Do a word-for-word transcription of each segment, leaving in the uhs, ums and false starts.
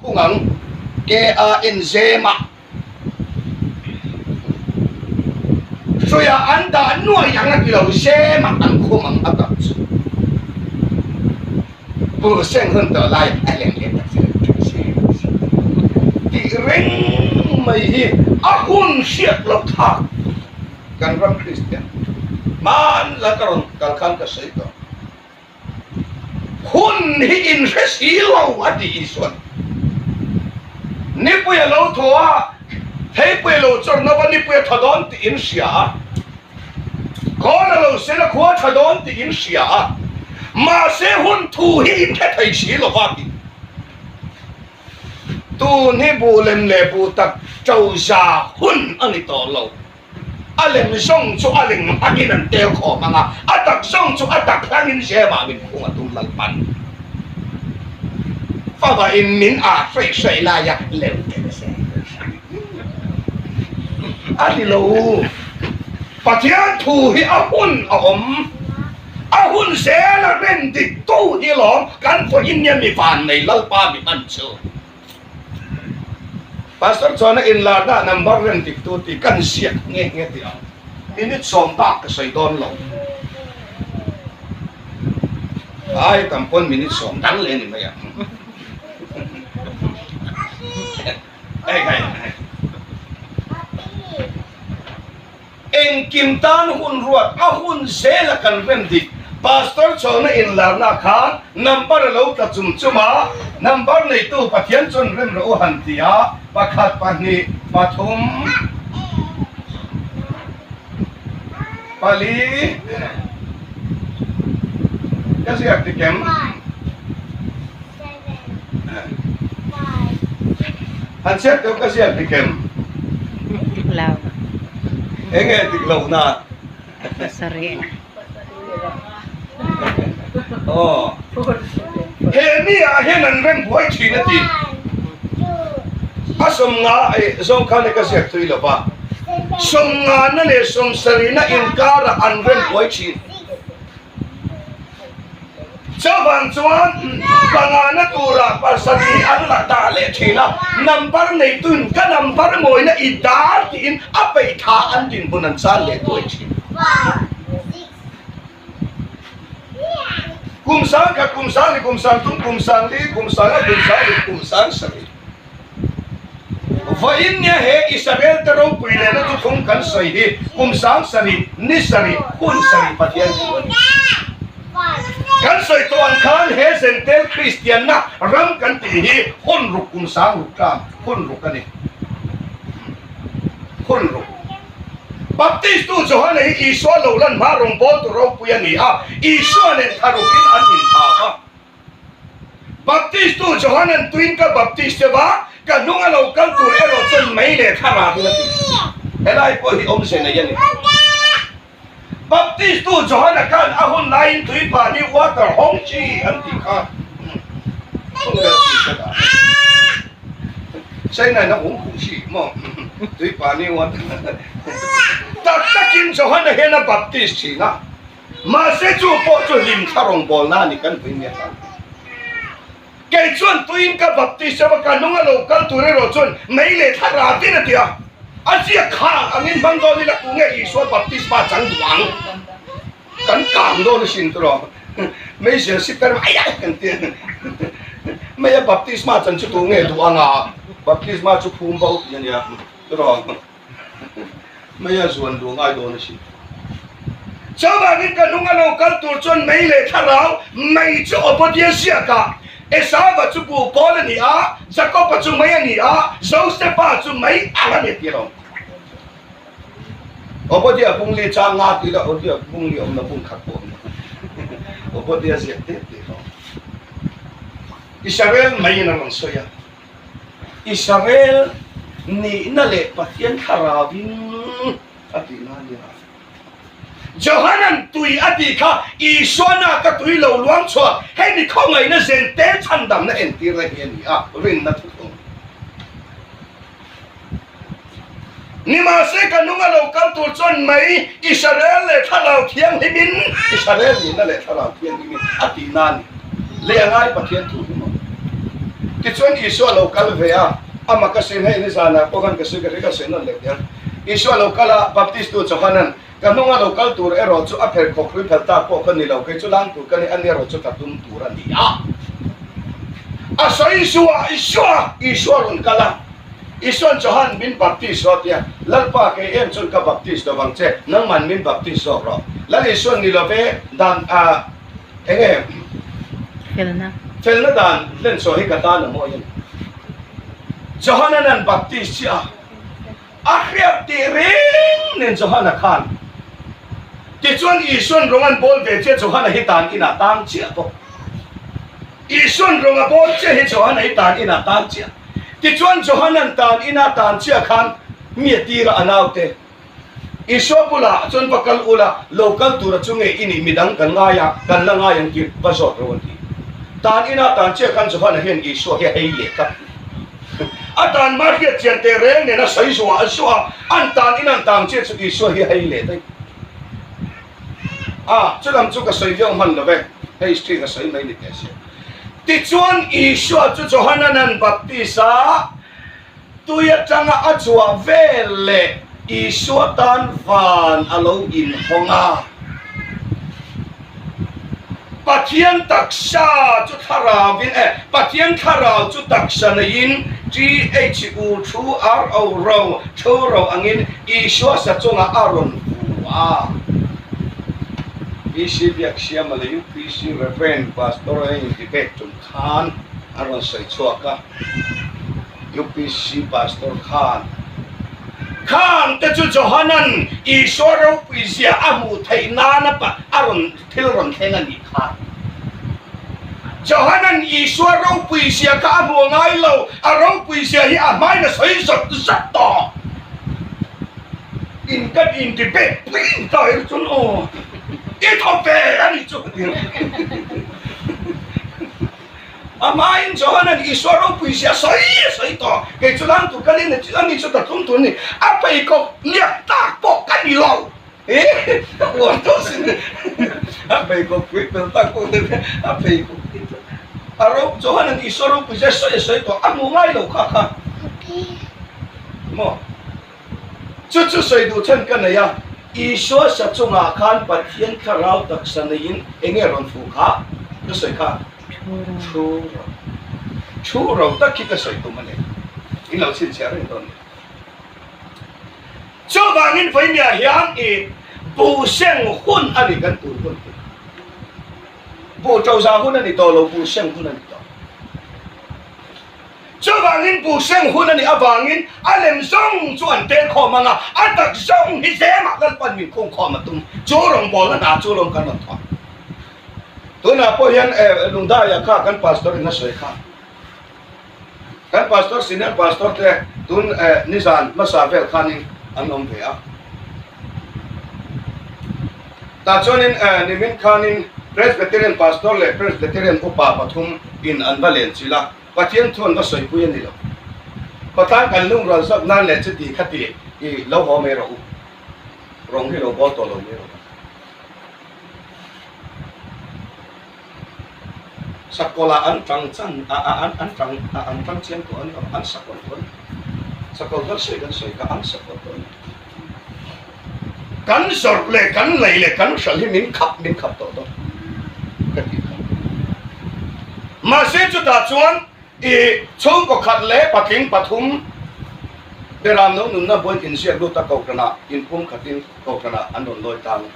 khum ang, ke a en zema. Suya an da nuai ang a ti lo zema an khum ang a tak chu. Pu Seng hun to lai a lem lem tak se. Ti reng mai hi a hun siak lo kha. Kan ram Christian. Man la ka ron kal khan ka sei to. Hun hi inhre si lo a ti Isuan. Nipui a lo thaw a, theipui a lo chawr naw a, nipui a thaw dawn ti in hria a. Khawl a lo sel a, khua thaw dawn ti in hria a. Mahse hun thu hi inhre thei si lo a ti. Tun hi bu lem le bu tak chau za hun a ni tawh lo. A lem zawng chu a lem hangin an tel khawm ang a, a tak zawng chu a tak hangin zema min khum a tum Lalpan. Fava in min a hrei hrei laia lem tel se. A ni lo. Pathian thu hi a hun a awm. A hun zela rem diktu hi lawm kan vawiin nia mi vannei Lalpa mi hman chu. Pastor Chawna inlarna number rem diktu ti kan ziak nge nge ti a. Minute sawm tak ka sawi dawn lo. Ai, tam pawn minute sawm dang le ni mai a. Ai, ai, ai. Engkim tan hun ruat, a hun zela kan rem dik. Pastor Chawna inlarna khan number a lo tla chum chum a, number neitu Pathian chun rem rawh u han ti a, pakhat, pahni, pathum, pali, ka ziak dik em? Han ziak deu ka ziak dik em? Dik lo. Eng nge dik lo na? Sorry. Oh. He ni a hian an rem buai ṭhin a ti. A sawmnga, eh, zawng khan ka ziak thui lo va. Sawmngana le sawmsarina inkara an rem buai ṭhin. Chuvang chuan, pangana tura pasarih an la dah leh ṭhin a, number neituin ka number ngawina i dar tiin a peih ṭha an dinhmun an chan leh duai ṭhin. Kum sang khat, kum sang hni, kum sang thum, kum sang li, kum sanga, kum sang ruk, kum sang sari. Vawiin nia he Israel te ropui lena tukhum kan sawi hi kum sang sari, ni sari, hun sari Pathian thu a ni. Kan sawi tawh ang khan he Gentile Kristianna ram kan tih hi hun ruk kum sang ruk ṭan, hun ruk a ni. Hun ruk. Baptistu Johana hi Isua lo lan hma rawngbawltu ropui a ni a, Isua nen thla rukin an inthla a. Baptistu Johanan tuin ka baptis che va, ka hnunga lo kal tur erawh chuan mei leh thlarau a ti. Helai pawh hi awmze nei a ni. Baptistu Johana khan a hun laiin tuipahni water hawng chi an ti kha. China na hung khu si maw. Tuipahni water. Tak takin Johana hian a baptis ṭhin a. Mahse, chu pawh chu hlim thla rawngbawlna a ni kan vawiin nia. Kei chuan tuiin ka baptis che va, ka hnunga lo kal tur erawh chuan mei leh thlarauvin a ti a. A ziak kha angin hmang dawn ila, tu nge Isua baptisma chang duh ang? Kan kang dawn a sin tu rawh. Mei zel si per mai a kan ti. Meia baptisma chan chu tu nge duh anga? Baptisma chu phum bo ti a nia. Tu rawh. Meia zuan duh ngai dawn a si. Chuvangin ka hnunga lo kal tur chuan mei leh thlarau, mei chu Obadia ziak a, Esava chu pu pawl a ni a, Jakoba chu mei a ni a, Josefa chu mei ang a ni ti lo. Obadia bung li chang nga ti la, Obadia bung li awmna bung khat pawh a ni. Obadia ziak te ti lo. Israel meiin a rawn sawi a. Israel nihna leh Pathian thlarauvin a tihna a nia. Johanan tui a tih kha, Isuan a ka tui lo luang chhuak, hei mi khawngaihna Gentile chhandamna entirna hi a ni a, rinna thuthung. Nimahse ka hnunga lo kal tur chuan mei Israel leh thlarau thianghlimin, Israel nihna leh thlarau thianghlimin a tihna a ni. Leh a ngai Pathian thu hi maw? Tichuan Isua lo kal ve a, ama ka sin hei ni zana pawh khan ka sin ka ri ka sin an le tiang. Isua lo kal a, baptistu Johanan, ka hnunga lo kal tur erawh chu a pher khawk hrui phel tak pawh kha ni lo, kei chu lang tur ka ni, a ni erawh chu ka tum tur a ni a. A sawi Isua, Isua, Isua rawn kal a. Isuan Johan min baptis rawh tia, Lalpa kei em chun ka baptis lo vang che, nangman min baptis zawk rawh. Lal Isuan ni lo ve dan a, enge? Felna. Felna dan len saw hi ka tan a mawi a. Johanan an baptis chi a. A hriat tih reng nen Johana khan. Tichuan Isuan rawng an bawl ve che Johana hi tan ina tang chiah bawk. Isuan rawng a bawl che hi Johana hi tan ina tang chiah. Tichuan Johanan tan ina tang chiah khan mi a tir a, a naute. Isua bula chuan va kal ula, lo kal tura chu nge i nih, midang kan ngai a, kan la ngai ang tir, va zawt ro an ti. Tan ina tang chiah khan Johana hian Isua hi a hei leh ta. A tan hma hriat chian te reng nen a sawi zua a zua, an tan ina an tang chiah chu Isua hi a hei leh ta. A, chu lam chu ka sawi viau hman lo ve. Hei history ka sawi mai ni teh se. Tichuan Isua chu Johanan an baptis a, tui atanga a chuah vel leh Isua tan van a lo inhawng a. Pathian taksa chu thlarau in, eh, Pathian thlarau chu taksa neiin T H U T H R O ro, thu ro angin Isua sa chunga a rawn fu a. E C biak siam a le U P C Reverend Pastor a in debate tum khan a rawn sawi chhuak a. U P C Pastor khan, khan te chu Johanan Isua ropui zia a hmuh theih nana pa a rawn thil rawn thleng a nih kha. Johanan Isua ropui zia kha a hmu ngai lo, a ropui zia hi a hmain a sawi zat zat tawh. In kan in debate pui in tawh chun aw. I thaw ve a ni chu. A hmain Johanan Isua ropui zia sawi, sawi tawh. Kei chu lang tu kan in a ni chu ta tum tu ni. A peikawk niak tak pawh ka ni lo. Eh, a kuan tawh sin. A peikawk pui pel tak pawh a peikawk. A ro, Johanan Isua ropui zia sawi, sawi tawh. A hmu ngai lo kha kha. Maw. Chu chu sawi duh chhan ka nei a. Isua sa chunga khan Pathian thlarau taksa neiin enge rawn fu kha? Ka sawi kha. Thu ro. Thu ro. Thu ro tak khi ka sawi tum a ni. In lo chhinchhiah reng dawn. Chuvangin vawinia hian i bu seng hun a ni kan tur hun. Bu to za hun a ni tawh lo, bu seng hun a ni tawh. Chuvangin bu seng hun a nih avangin a lem zawng chu an tel khawm ang a, a tak zawng hi zemah Lalpan min khung khawm a tum. Chu rawngbawlna hna chu lawm kan rawn thawn. Tunah pawh hian, eh, Lungdaia kha kan pastor in a sawi kha. Kan pastor, senior pastor te tun, eh, nizan hmasa vel khanin an awm ve a. Tah chuanin, eh, nimin khanin Presbyterian pastor leh Presbyterian upa pathum in an va len chil a. Pathian thu an va sawipui a ni lo. Khawtlang kan lungrual zawk nan leh chu ti kha ti, i lo haw mai rawh u. Rawng hi lo bawl tawh lo mai rawh. Sakola an tang chan, a, a, an, an tang, a, an tang chiang tawh an, an sakol tawh. Sakol kan sawi, kan sawi ka an sakol tawh. Kan zawrh leh, kan lei leh, kan hralh hi min khap, min khap tawh tawh. Ka ti kha. Mahse chutah chuan, i, chhungkaw khat leh patling pathum, beram no nunna buin inziak lut a, kohhranah, inpum khatin kohhranah an rawn lawi tlang.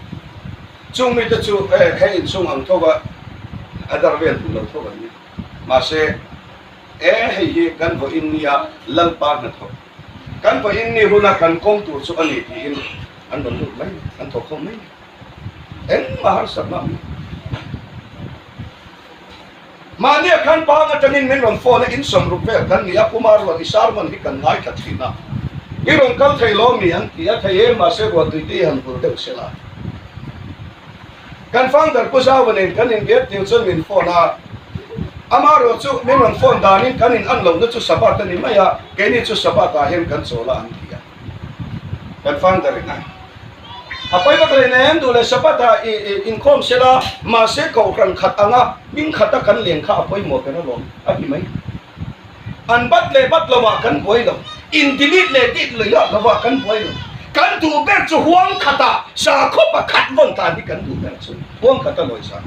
Chung mite chu, eh, he inchhung ang tho a, a dar vel hmu lo tho a ni. Mahse, eh, hei hi kan vawiin nia, Lalpa hnathawk. Kan vawiin ni huna kan kawng tur chu a ni tiin an rawn lut mai, an thawk khawm mai. Engmah harsatna. Mahnia khan pang atangin min rawn phone a, in sawmruk vel kan ni a, Pu Marlon i sermon hi kan ngaithla ṭhin a. I rawn kal thei lo mi an ti a, thei e, mahse, ruat tui te han bur deuh sela. Kan founder Pu Zauvanin kan inbiak ding chuan min phone a. Amaherawhchu min rawn phone danin kan in an lohna chu Sabbath a ni mai a, keini chu Sabbath-ah hian kan chawl a an ti a. Kan founder-in a. A pawi vak leh nen duh leh Sabbath-a i, i, inkhawm sela, mahse, kohhran khat anga hming khata kan leng kha a pawimawh ber alawm a ti mai. An bat le bat loa kan buai lo. In delete le delete loa kan buai lo. Kan duh ber chu huang khata, sakhuo pakhat von ta ni kan duh ber chu. Huang khata loi sa.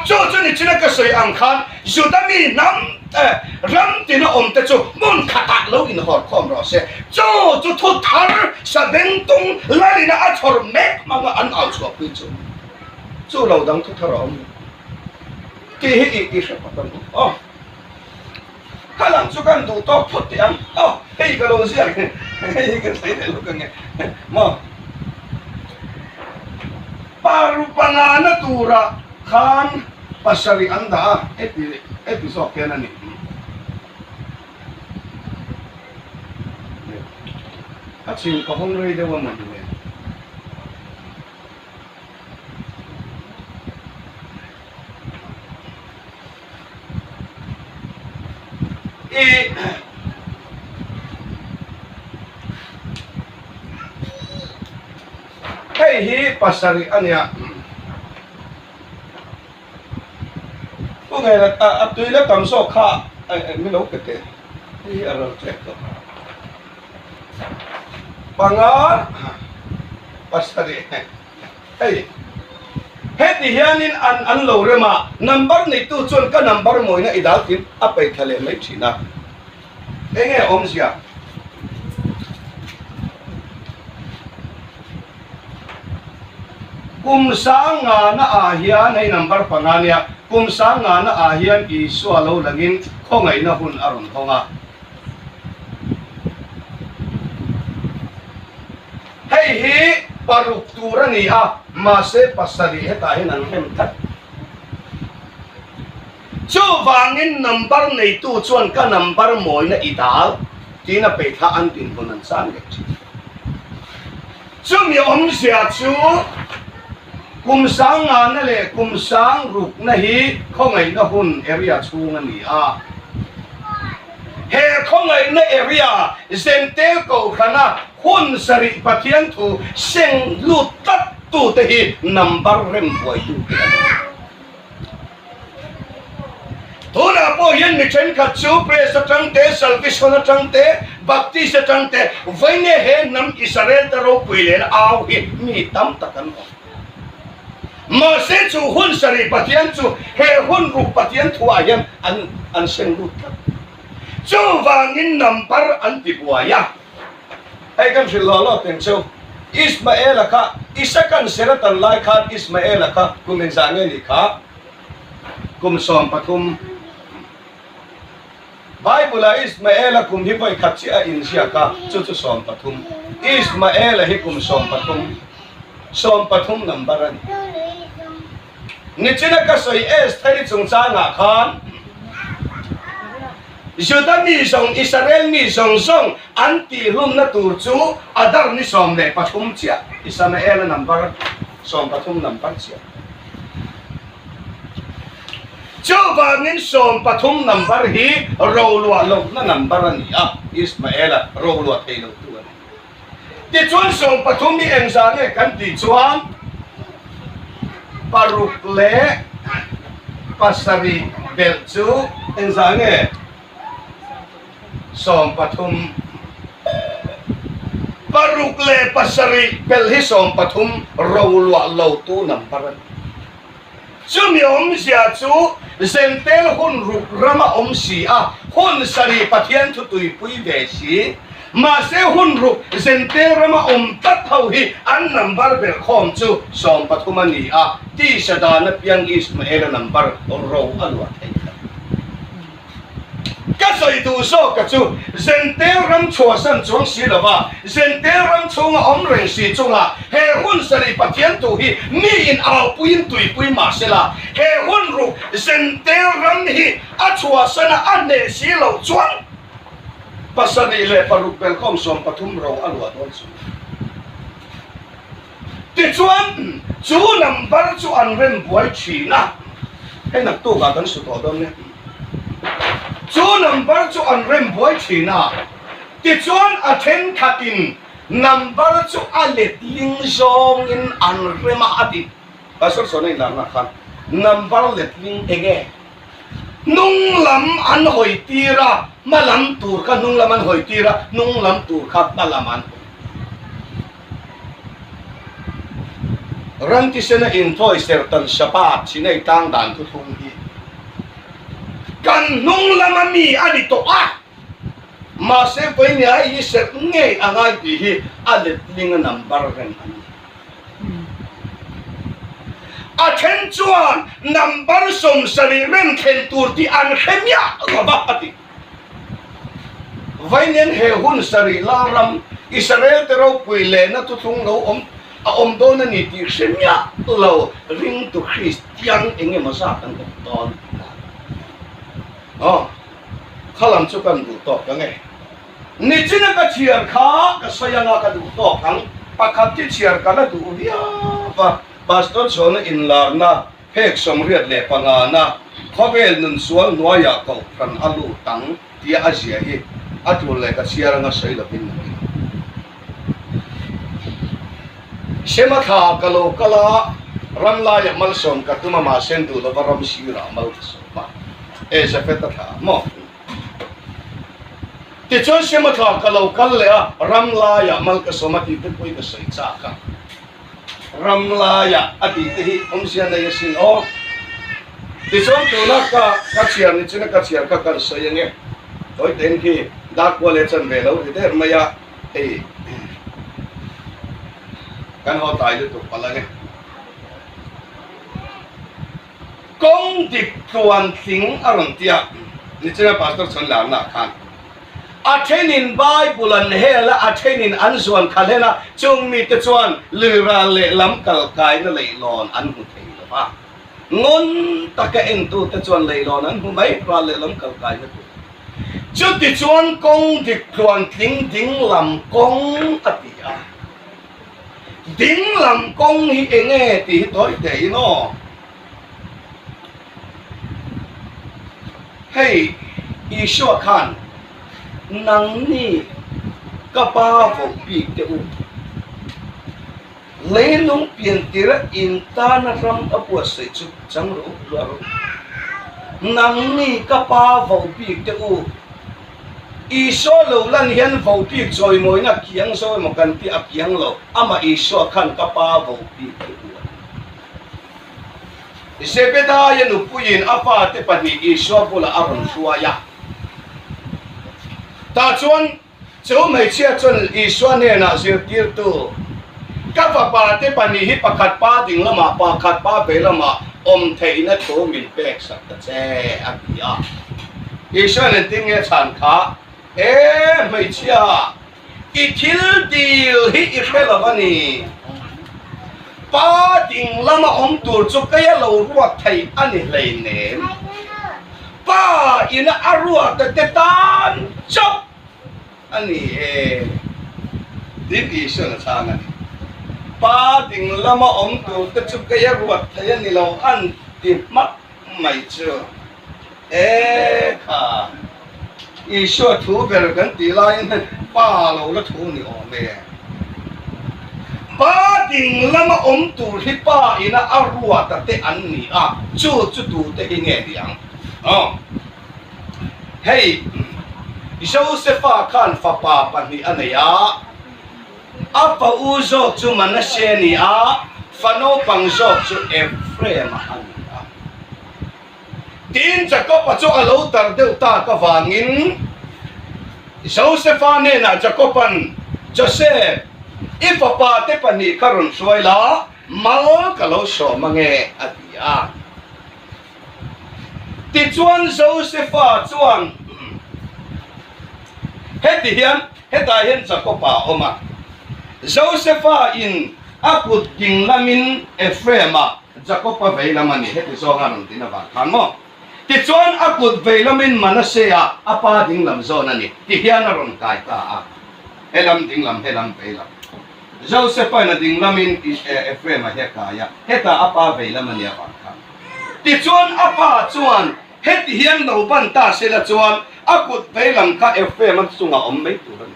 Chu chu ni china ka sawi ang khan, Juda mi hnam, eh, ram tina awm te chu hmun khata lo inhawr khawm raw se. Chu chu thu thar, sabengtung, Lalin a chhawr mek hmanga an au chhuahpui chu. Chu lo dang thu thar a awm. Ti hi i, i hre pawp a ni. Oh. Kha lang chu kan duh tawk phut ti ang. Oh, hei ka lo ziak. Hei ka sei le lo ka nge. Maw. Paru pangana tura khan pasari an dah a. Eti, eti zawk ken a ni. A chin ka hawng rei deu a maw ni le. I, hei hi pasari a nia. Ku ngai la, a, a tui la tam zawk kha, a, a, mi lo ka te. Hi a ral chek to. Panga, pasari. Hei. Heti hianin an, an lo rem a, number neitu chuan ka number mawina i dal tiin a pei thla leh mai ṭhin a. Eng nge awmzia? Kum sang ngana ah hian, hei number panga nia, kum sang ngana ah hian Isua lo langin khawngaihna hun a rawn hawng a. Hei hi paruk tur a ni a, mahse, pasari hetah hian an rem tlat. Chuvangin number neitu chuan ka number mawina i dal, tiin a pei thla an dinhmun an chan leh ṭhin. Chumi awmzia chu kum sang ngana leh kum sang rukna hi khawngaihna hun area chhung a ni a. He khawngaihna area Gentile kohrana hun sarih Pathian thu seng lut tlattu te hi number rem buaitu te an ni. Tunah pawh hian mi ṭhenkhat chu Pres aṭang te, Salvation aṭang te, Baptist aṭang te, vawiin he hnam Israel te ropui lehna au hi mi tam tak an awm. Mahse, chu hun sarih Pathian chu he hun ruk Pathian thuah hian an, an seng lut tlat. Chuvangin number an tibuai a. Hei kan hrilh law law teng chu. Ismaela kha, Isaac an ser a tan lai khan Ismaela kha kum engzah nge ni kha? Kum sawm pathum. Bible-a Ismaela kum hi vawi khat chiah a inziak a, chu chu sawm pathum. Ismaela hi kum sawm pathum. Sawm pathum number a ni. Nichina ka sawi Esther chungchangah khan, Juda mi zawng, Israel mi zawng zawng an tihlumna tur chu Adar ni sawm leh pathum chiah, Ismaela number sawm pathum number chiah. Chuvangin sawm pathum number hi ro luah lohna number a ni a, Ismaela ro luah thei lo tu a ni. Tichuan, sawm pathum hi engzah nge kan tih chuan, paruk leh pasarih belh chu engzah nge? Sawm pathum. Paruk leh pasarih belh hi sawm pathum ro luah lo tu number a ni. Chumi awmzia chu Gentile hun ruk rama awm si a, hun sarih Pathian thu tuipui ve si. Mahse, hun ruk Gentile rama awm tak ho hi an number belh khawm chu sawm pathum a ni a, tisa dan apiang Ismaela number ro a luah thei kha. Ka sawi duh zawk a chu, Gentile ram chhuahsan chuang si lova, Gentile ram chhunga awm reng si chunga, he hun sarih Pathian thu hi mi in aupuiin tuipui mah sela, he hun ruk Gentile ram hi a chhuahsana a hneh si lo chuan, pasarih leh paruk belh khawm sawm pathum ro a luah dawn chu. Tichuan, chu number chu an rem buai ṭhin a. Hei naktukah kan su tawh dawn nia. Chu number chu an rem buai ṭhin a. Tichuan, a ṭhenkhatin number chu a letling zawngin an rem a, a ti. Pastor Sawna inlakna khan, number letling eng nge? Hnung lam an hawi tir a, hma lam tur kha hnung lam an hawi tir a, hnung lam tur kha hma lam an hawi. Ran ti sena inthawi ser tan Sabbath, Sinai tlang dan thuthlung hi kan hnung lama mi a ni tawh a. Mahse, vawiin hi ser ngei a ngai ti hi a let ding a number rem a nih. A ṭhen chuan number sawmsarih rem thlen tur ti an hre miah lo va a ti. Vawiin he hun sarih Lalram Israel te ropui lena thuthlung lo awm, a awm dawn a ni tih hre miah lo, ringtu Kristian eng emaw zat kan awm dawn. Aw, khalam chu kan duh tawk ang e. Nichina ka chhiar kha ka sawi anga ka duh tawk ang. Pakhat chu chhiar ka la duh viau a. Pastor John-a inlarna phek sawmriat leh pangana, khawvel nun sual hnuaia kohhran a lut ang tia a zia hi a tul leh ka chhiar anga sawi lovin. Sema thla ka lo kal a, ram laia malsawm ka tum a, mahse, duh lova ram sira mal ka sawm a. E, Zafeta thla maw. Tichuan, Sema thla ka lo kal leh a, ram laia mal ka sawm a tih te pawh ka sawi chak a. Ram laia a tih te hi awmzia nei a sin aw. Tichuan, tuna ka, ka chhiar, nichina ka chhiar kha kan sawi ang e. Tawi ten khi dak kua le chan ve lo ri der mai a. Ei, kan haw tai lutuk pal ang e. Kawng dik tluan tling a rawn ti a. Nichina Pastor John-a inlarna khan, a ṭhenin Bible an hel a, a ṭhenin an zuan khalh a, chung mite chuan lui ral leh lam kal kaina leilawn an hmu thei lo va. Ngawn taka entute chuan leilawn an hmu mai, ral leh lam kal kaina tur. Chuti chuan kawng dik tluan tling dinglam kawng a ti a. Dinglam kawng hi eng nge tih hi tawi tein aw. Hei, Isua khan, "Nangni ka Pa vo bik te u. Leilung pian tira in tana ram a buatsaih chu chang ro, luah ro. Nangni ka Pa vo bik te u." Isua lo lan hian vo bik chawimawina kiang zo emaw kan ti a kiang lo. Amah Isua khan ka Pa vo bik te u. Zebedaia nupuiin a fate pahnih Isua bula a rawn hruai a. Tah chuan chu hmeichhia chuan Isua hnenah, "Zirtirtu, ka fapate pahnih hi pakhat pa ding lamah, pakhat pa vei lamah awm theihna thu min pek sak ta che," a ti a. Isuan engtin nge chhan kha, "E hmeichhia, i thil dil hi i hre lo a ni. Pa ding lama awm tur chu keia lo ruat thei a ni hleinem. Pa ina a ruat a te tan chauh a ni e." Tiin Isuan a chhang a ni. Pa ding lama awm tur te chu keia ruat thei a ni lo an ti hmak mai chu. E kha, Isua thu ber kan tih laiin pa lo la thu ni awm e. Pa ding lama awm tur hi pa ina a ruat a te an ni a, chu chu tu te hi nge ni ang. Aw. Hei, Josefa khan fapa pahnih a nei a. A fa u zawk chu Manasseh a ni a, fa naupang zawk chu Ephraim a ni a. Tin, Jakoba chu a lo tar deuh tak avangin, Josefa hnenah Jakoban, "Joseph, i fapate pahnih ka rawn hruai la, mal ka lo sawm ang e," a ti a. Tichuan Josefa chuan, heti hian, hetah hian Jakoba a awm a. Josefa in a kut ding lamin Ephraim a, Jakoba vei lam a ni, heti zawnga rawn tina vang khan maw. Tichuan a kut vei lamin Manasseh a, a pa ding lam zawn a ni, ti hian a rawn kai ta a. He lam ding lam, he lam vei lam. Josefa in a ding lamin i-, e, Ephraim a hi a kai a, heta a pa vei lam a ni avang khan. Tichuan a pa chuan heti hian lo ban ta sela chuan a kut vei lam kha Ephraim a chunga awm mai tur a ni.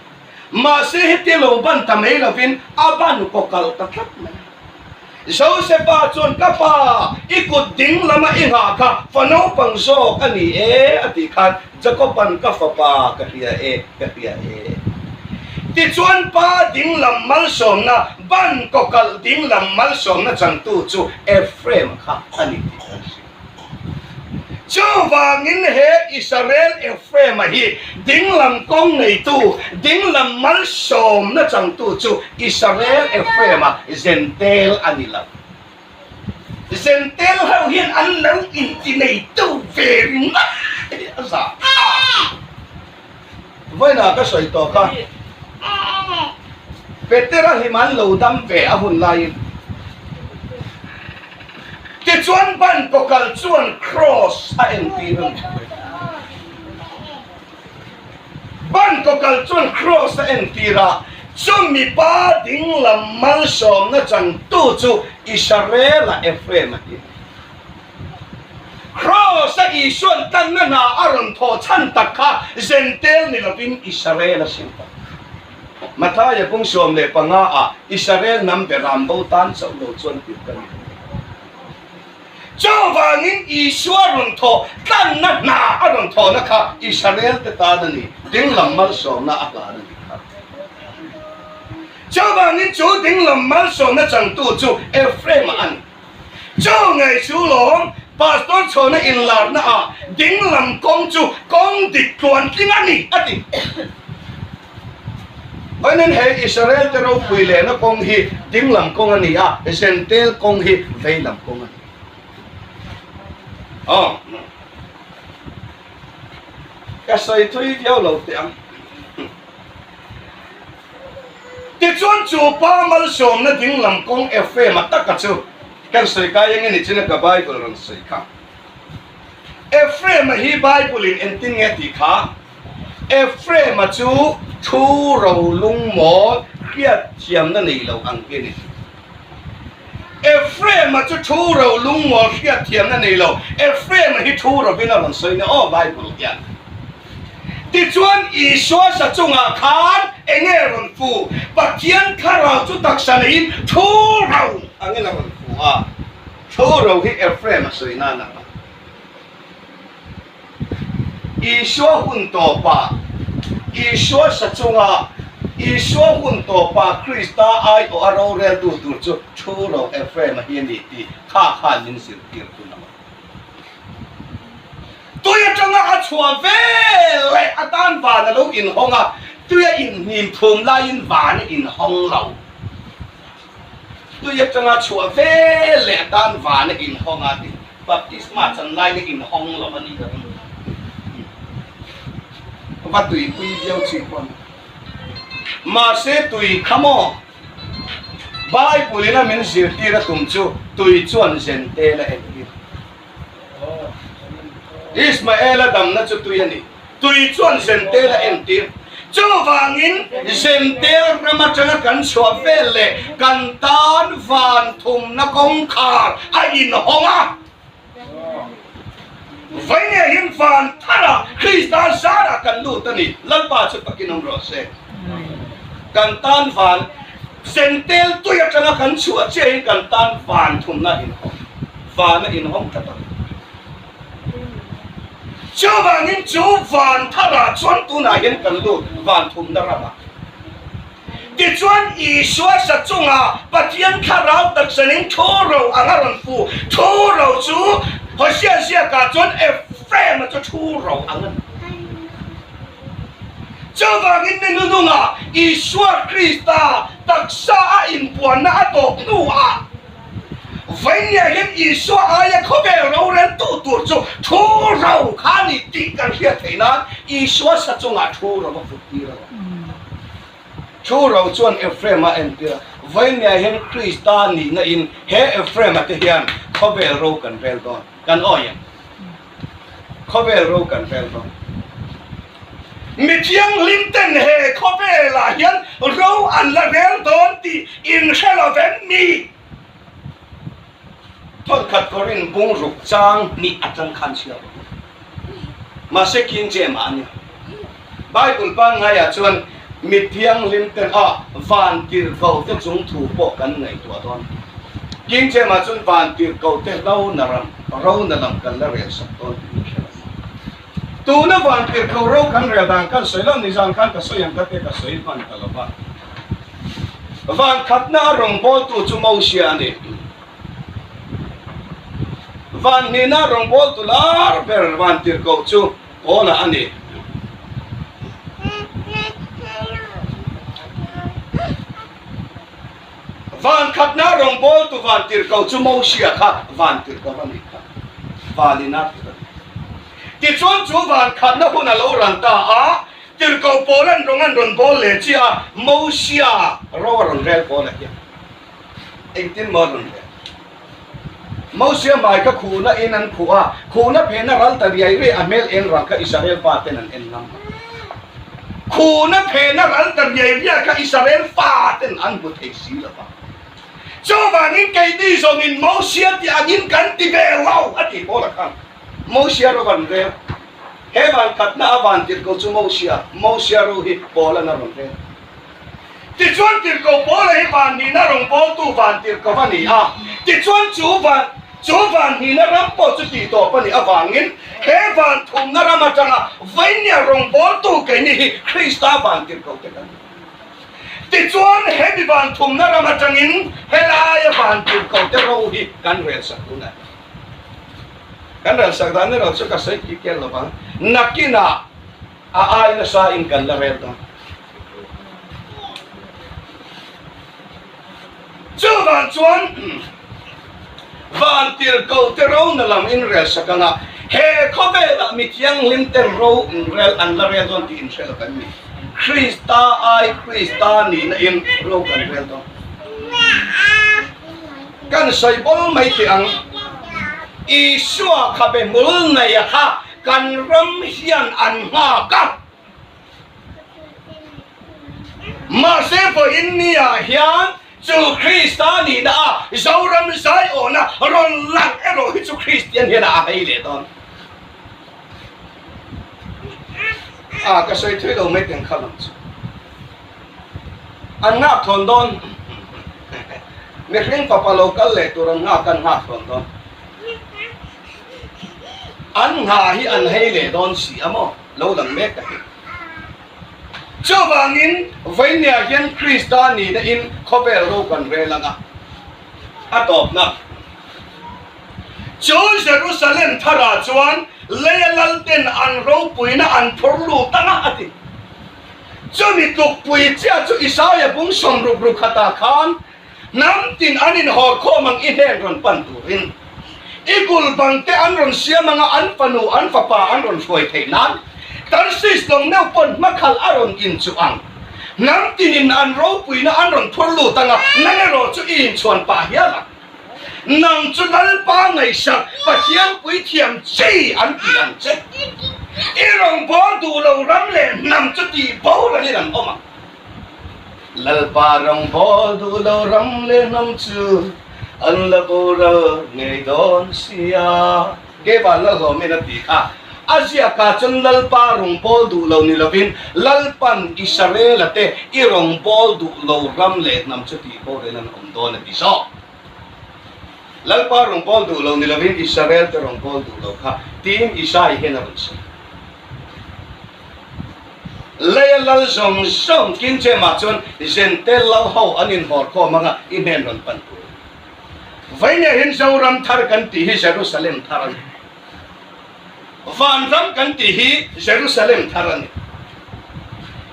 Mahse, heti lo ban ta mai lovin a ban kaw kal ta tlat mai. Joseph-a chun, "Ka pa, i kut ding lama i ngha kha fa naupang zawk a ni e," a ti khan, Jacob-an, "Ka fapa, ka hria e, ka hria e." Tichuan pa dinglam malsawmna, ban kokal dinglam malsawmna changtu chu Ephraim kha a ni tih kan hria. Chuvangin he Israel Ephraim-a hi dinglam kawng neitu, dinglam malsawmna changtu chu Israel Ephraim-a Gentile a ni lo. Gentile ho hian an lo inti neitu ve ringawt a za. Vawiina ka sawi tawh kha, Petera hi man lo dam ve a hun laiin. Tichuan ban kokal chuan cross a entir a. Ban kokal chuan cross a entir a. Chumi pa dinglam malsawmna changtu chu Israel-a Ephraim a ni. Cross-a Isuan tlanna hna a rawn thaw chhan tak kha Gentile ni lovin Israel a sin ta. Mathaia bung sawm leh panga a Israel hnam beram bo tan chauh lo chuan tir ka ni. Chuvangin Isua rawn thaw tlanna hna a rawn thawna kha Israel te tan a ni. Dinglam malsawmna a hlan a ni kha. Chuvangin chu dinglam malsawmna changtu chu Ephraim a ni. Chu ngei chu lawm, Pastor Chhawna inlarna a, dinglam kawng chu kawng dik tluantling a ni, a ti. Vawiin he Israel te ropui lehna kawng hi dinglam kawng a ni a, Gentile kawng hi veilam kawng a ni. Aw. Ka sawi thui viau lo teh ang. Tichuan chu pa malsawmna dinglam kawng Ephraim-a taka chu kan sawi kai ang a ni china ka Bible rawn sawi kha. Ephraim-a hi Bible-in engtin nge ti kha. Ephraim-a chu thu ro lungmawl hriatthiamna nei lo ang hi a ni. Ephraim-a chu thu ro lungmawl hriatthiamna nei lo. Ephraim-a hi thu rovin a rawn sawi a ni aw Bible hian. Tichuan Isua sa chungah khan eng nge rawn fu? Pathian Thlarau chu taksa neiin thu ro angin a rawn fu a. Thu ro hi Ephraim-a sawina a ni a. Isua hun tawpa, Isua sa chunga, Isua hun tawpa Krista aiawha a roreltu tur chu thu ro Ephraim-a hi a ni tih kha khan min zirtir tum a. Tui aṭanga a chhuah ve leh a tan vana lo inhawng a, tuia inhnim phum laiin vana inhawng lo. Tui aṭanga chhuah ve leh a tan vana inhawng a ti. Baptisma chan lai leh inhawng lo a ni ka ring. Va tuipui viau chi pawn. Mahse tui kha maw. Bible-in a min zirtir a tum chu tui chuan Gentile a entir. Ismaela damna chu tui a ni. Tui chuan Gentile a entir. Chuvangin Gentile ram aṭanga kan chhuah vel leh kan tan van thumna kawngkhar a inhawng a. Vawinia hin van thara Krista zara kan lut a ni. Lalpa chu takin awm rawh se. Kan tan van Gentile tui aṭanga kan chhuah chiahin kan tan van thumna inhawng. Vana inhawng ta tak. Chuvangin chu van thara chuan tunah hian kan lut van thumna rama. Tichuan Isua sa chunga Pathian Thlarau taksanin thu ro anga rawn fu. Thu ro chu Hosea ziaka chuan Ephraim-a chu thu ro anga. Chuvangin ni nununga Isua Krista taksa a inpuanna a tawp hnuah vawinia hian Isua aia khawvel roreltu tur chu thu ro kha ni tih kan hriat theih nan Isua sa chungah thu ro a fut tir a. Thu ro chuan Ephraim-a entir a. Vawinia hian Krista nihna in he Ephraim-a te hian khawvel ro kan rel dawn. Kan awi em? Khawvel ro kan rel dawn. Mi thianghlim ten he khawvelah hian ro an la rel dawn tih in hre lo em ni? Thawnkhat Korin bung ruk chang hnih aṭang khan chhiar. Mahse, khin che mah a nia. Bible pangngaia chuan mi thianghlim ten a vantirhkoh te chungthu pawh kan ngaihtuah dawn. Kingchema chun vantirko te rona ram, rona lam kan la rel sak dawn. Tuna vantirko ro kan rel dan kan sawi lo, nizan khan ka sawi ang ka te ka sawi hman ta lo va. Van khatna rawngbawltu chu Mosia a ni. Van hnina rawngbawltu lar ber vantirko chu Paula a ni. Van khatna rawngbawltu vantirko chu Mosia kha vantirko a ni kha. Vanina tirko. Tichuan chu van khatna hun a lo ran ta a, tirko pawl an rawng an rawn bawl leh chi a, Mosia ro a rawn rel pawl a hian. Engtin maw rawn rel? Mosia mai kha khuhna in an khuh a, khuhna phena ral ta riai riai a hmel en rang kha Israel faten an en ngam. Khuhna phena ral ta riai riai kha Israel faten an hmu thei si lo va. Chuvangin keini zawngin Mosia ti angin kan ti ve lo a ti Paula khan. Mosia ro kan rel. He van khatna a vantirko chu Mosia, Mosia ro hi Paula a rawn rel. Tichuan tirko Paula hi van hnina rawngbawltu vantirko a ni a. Tichuan chu van, chu van hnina ram pawh chu tih tawp a nih avangin, he van thumna ram aṭanga vawinia rawngbawltu keini hi Krista vantirko te kan ni. Tichuan hemi van thumna ram aṭangin, he laia vantirko te ro hi kan rel sak hun a. Kan rel sak dan erawh chu ka sawi kik kel lo vang. Nakinah a ai nasa in kan la rel dawn. Chuvang chuan, vantirko te rona lam in rel sak anga, he khawvela mi thianghlim ten ro in rel an la rel dawn tih in hre lo kan ni. Krista ai, Krista nina in ro kan rel dawn. Kan sawi bawl mai teh ang. Isua kha be mul nei a kha kan ram hian an nghak a. Mahse, vawiin niah hian chu Krista nina a Zoram Zion-a rawn lang erawh hi chu Kristian hian a hei leh dawn. A, ka sawi thui lo mai teng kha lam chu. An nghak thawn dawn. Mihring fapa lo kal leh tur an nghak, an nghak thawn dawn. An nghah hi an hei leh dawn si a maw? Lo lang mek a ti. Chuvangin, vawinia hian Krista nina in khawvel ro kan rel ang a. A tawpna. Chu Jerusalem thara chuan leia lalten an ropuina an phur lut ang a, a ti. Chumi tlukpui chiah chu Isaia bung sawmruk ruk khata khan, hnam tin an inhawr khawm ang i hnen rawn pan turin. I kul bang te an rawn siam anga an fanu an fapa an rawn hruai theih nan. Tarsis lawng neu pawn hmakhal a rawn inchuh ang. Hnam tinin an ropuina an rawn phur lut anga nang erawh chu i inchhuan pah hial ang. Nang chu Lalpa ngaihsak, Pathian puithiam chi an tih ang che. I rawngbawl duh lo ram leh hnam chu tih boral in an awm ang. Lalpa rawngbawl duh lo ram leh hnam chu an la boral ngei dawn si a. Kei va Lalhlawmin a ti kha. A ziaka chun Lalpa rawngbawl duh lo ni lovin, Lalpan Israel-a te i rawngbawl duh lo ram leh hnam chu tih boral in an awm dawn a ti zawk. Lalpa rawngbawl duh lo ni lovin Israel te rawngbawl duh lo kha, tiin Isai hian a rawn sawi. Leia lal zawng zawng King James-ah chuan Gentile lal ho an inhawr khawm anga i hnen rawn pan tur. Vawinia hin Zoram thar kan tih hi Jerusalem thar a ni. Vanram kan tih hi Jerusalem thar a ni.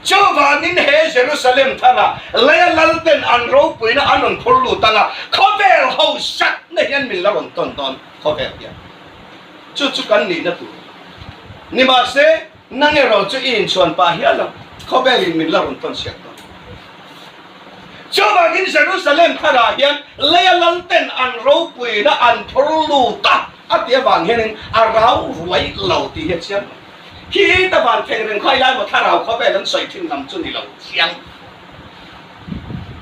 Chuvangin he Jerusalem thara leia lalten an ropuina an rawn phur lut anga, khawvel hausakna hian min la rawn tawn dawn, khawvel hian. Chu chu kan nihna tur. Nimahse, nang erawh chu i inchhuan pah hial ang, khawvelin min la rawn tawn siak dawn. Chuvangin Jerusalem thara hian leia lalten an ropuina an phur lut a, a ti avang hianin a rau ruai lo tih hi a chiang. Khi ta van thleng reng khawi lai maw thlarau khawvel an sawi thin lam chu ni lo chiang.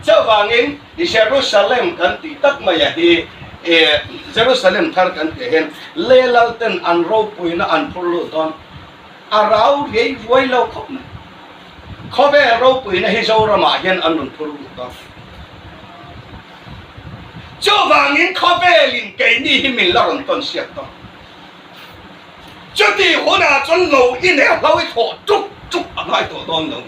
Chuvangin Jerusalem kan tih tak mai a hi, eh, Jerusalem thar kan tih hian leia lalten an ropuina an phur lut dawn. A rau riai ruai lo khawp mai. Khawvel ropuina hi Zoramah hian an rawn phur lut dawn. Chuvangin khawvelin keini hi min la rawn tawn siak tawh. Chuti huna chun lo i ne hlau i thaw tuk tuk a ngai tawh dawn lo.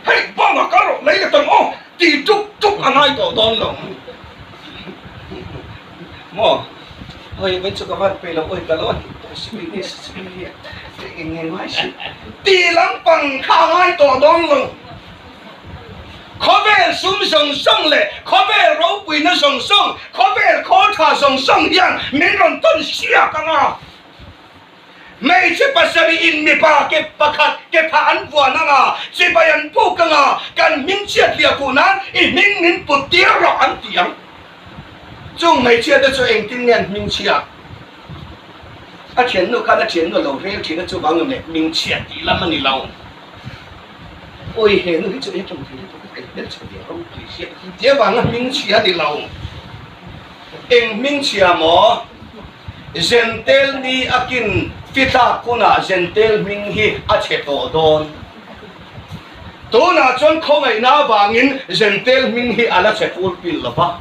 Hei, bang a ka rawh lei le tang aw, ti tuk tuk a ngai tawh dawn lo. Maw? Hoi, bai chu ka van pe lo, oi, ka lo an. Ti lampang kha ngai tawh dawn lo. Khawvel sum zawng zawng le khawvel ropuina zawng zawng, khawvel khawl ṭha zawng zawng hian min rawn tawn siak ang a. Hmeichhe pasariin mipa ke pakhat ke pha an vuan ang a, chibai an buk ang a, kan hming chhiat leh kunan i hming min put tir rawh an ti ang. Chung hmeichhia te chu engtin nge an hming chhia? A ṭhiannu khan a ṭhiannu lo rel ṭhin a, chuvang le hming chhia ti lam a ni lo. Oi, he nu hi chu e ṭawng thei tu ka kai bel chhe dia rawng tui sia. Tia vanga hming chhia ni lo. Eng hming chhia maw? Zentel ni akin fithlak kuna Zentel hming hi a chhe tawh dawn. Tuna chuan khawngaihna vangin Zentel hming hi a la chhe fulfill lo va.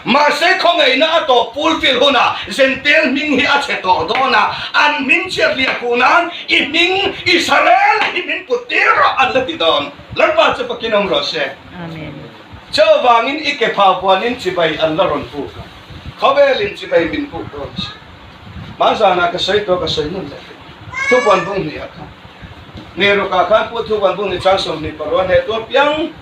Mahse, khawngaihna a tawp fulfill huna Zentel hming hi a chhe tawh dawn a, an hming chhiat leh kunan i hming Israel hi min put tir rawh an la ti dawn. Lalpa chu pakin awm rawh se. Amen. Chuvangin i ke pha vuanin chibai an la rawn buk a. Khawvelin chibai min buk dawn se. Hmanzana ka sawi tawh, ka sawi nun le. Thupuan bung hnih a khan. Ni ruk a khan Pu Thupuan bung hnih chang sawmhnih paruk a hne tu apiang.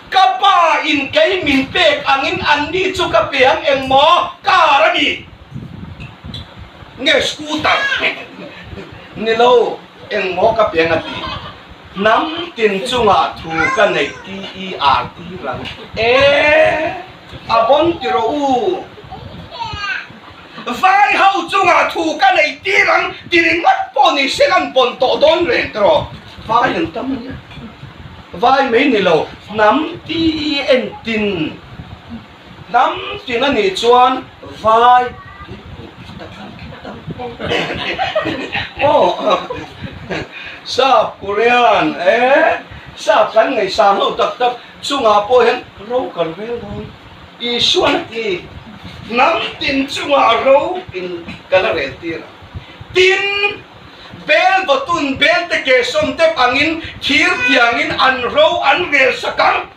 Ka pa in kei min pek angin anni chu ka pe ang engmaw? Car a ni. Nge scooter? Ni lo, engmaw ka pe ang a ti. Hnam tin chunga thu ka nei ti i ar ti rang. E, a bon ti ro u. Vai ho chunga thu ka nei tir ang, ti ringawt pawh ni se kan bon tawh dawn reng tawh. Vai an tam a nia. Vai mai ni lo, hnam ti en tin. Hnam tin a nih chuan vai. Oh, sap Korean, eh? Sap kan ngaihsan ho tak tak chunga pawh hian ro kal reng dawn. Isua a ti, hnam tin chunga ro in ka la rel tir a. Tin, bel botun bel te ke sawm te angin thir tiangin an ro an rel sak ang.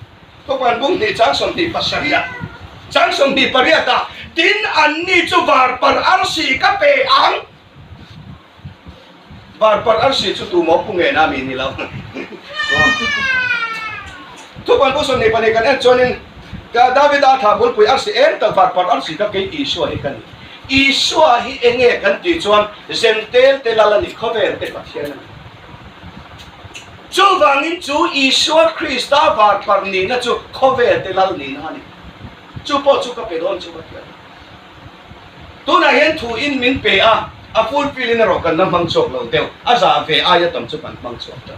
Thupuan bung hnih chang sawmhnih pasarih a. Chang sawmhnih pariat a. Tin anni chu var par arsi ka pe ang. Var par arsi chu tu mawpu nge na mi ni lo. Thupuan bung sawmhnih pahnih kan en chuanin, ka Davida tha bulpui arsi en ta var par arsi ka kei Isua hi ka ni. Isua hi enge kan ti chuan Zentel te lal a ni, khawvel te Pathian a ni. Chuvangin chu Isua Krista var par nina chu khawvel te lal nina a ni. Chu pawh chu ka pe dawn chu Pathian. Tunah hian thu in min pe a, a fulfill in a rawh kan la hmang chhuak lo deuh, a za ve aia tam chu kan hmang chhuak ta.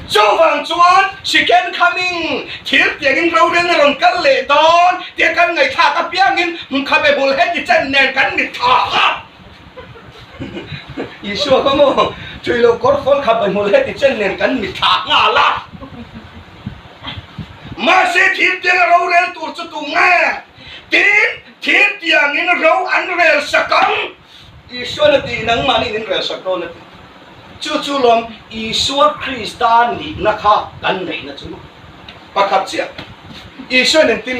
Chuvang chuan second coming, thir tiangin rorelna rawn kal leh dawn tia kan ngaihthlak apiangin, khabe hmul heti chen nen kan mit thla a. Isua kha maw, ṭhui lo kawr fawl khabe hmul heti chen nen kan mit thla nghal a. Mahse, thir tianga rorel tur chu tu nge? Tin, thir tiangin ro an rel sak ang. Isua a ti, nangmahni in rel sak dawn a ti. Chu chu lawm, Isua Krista nihna kha kan neihna chu. Pakhat chiah. Isua in tin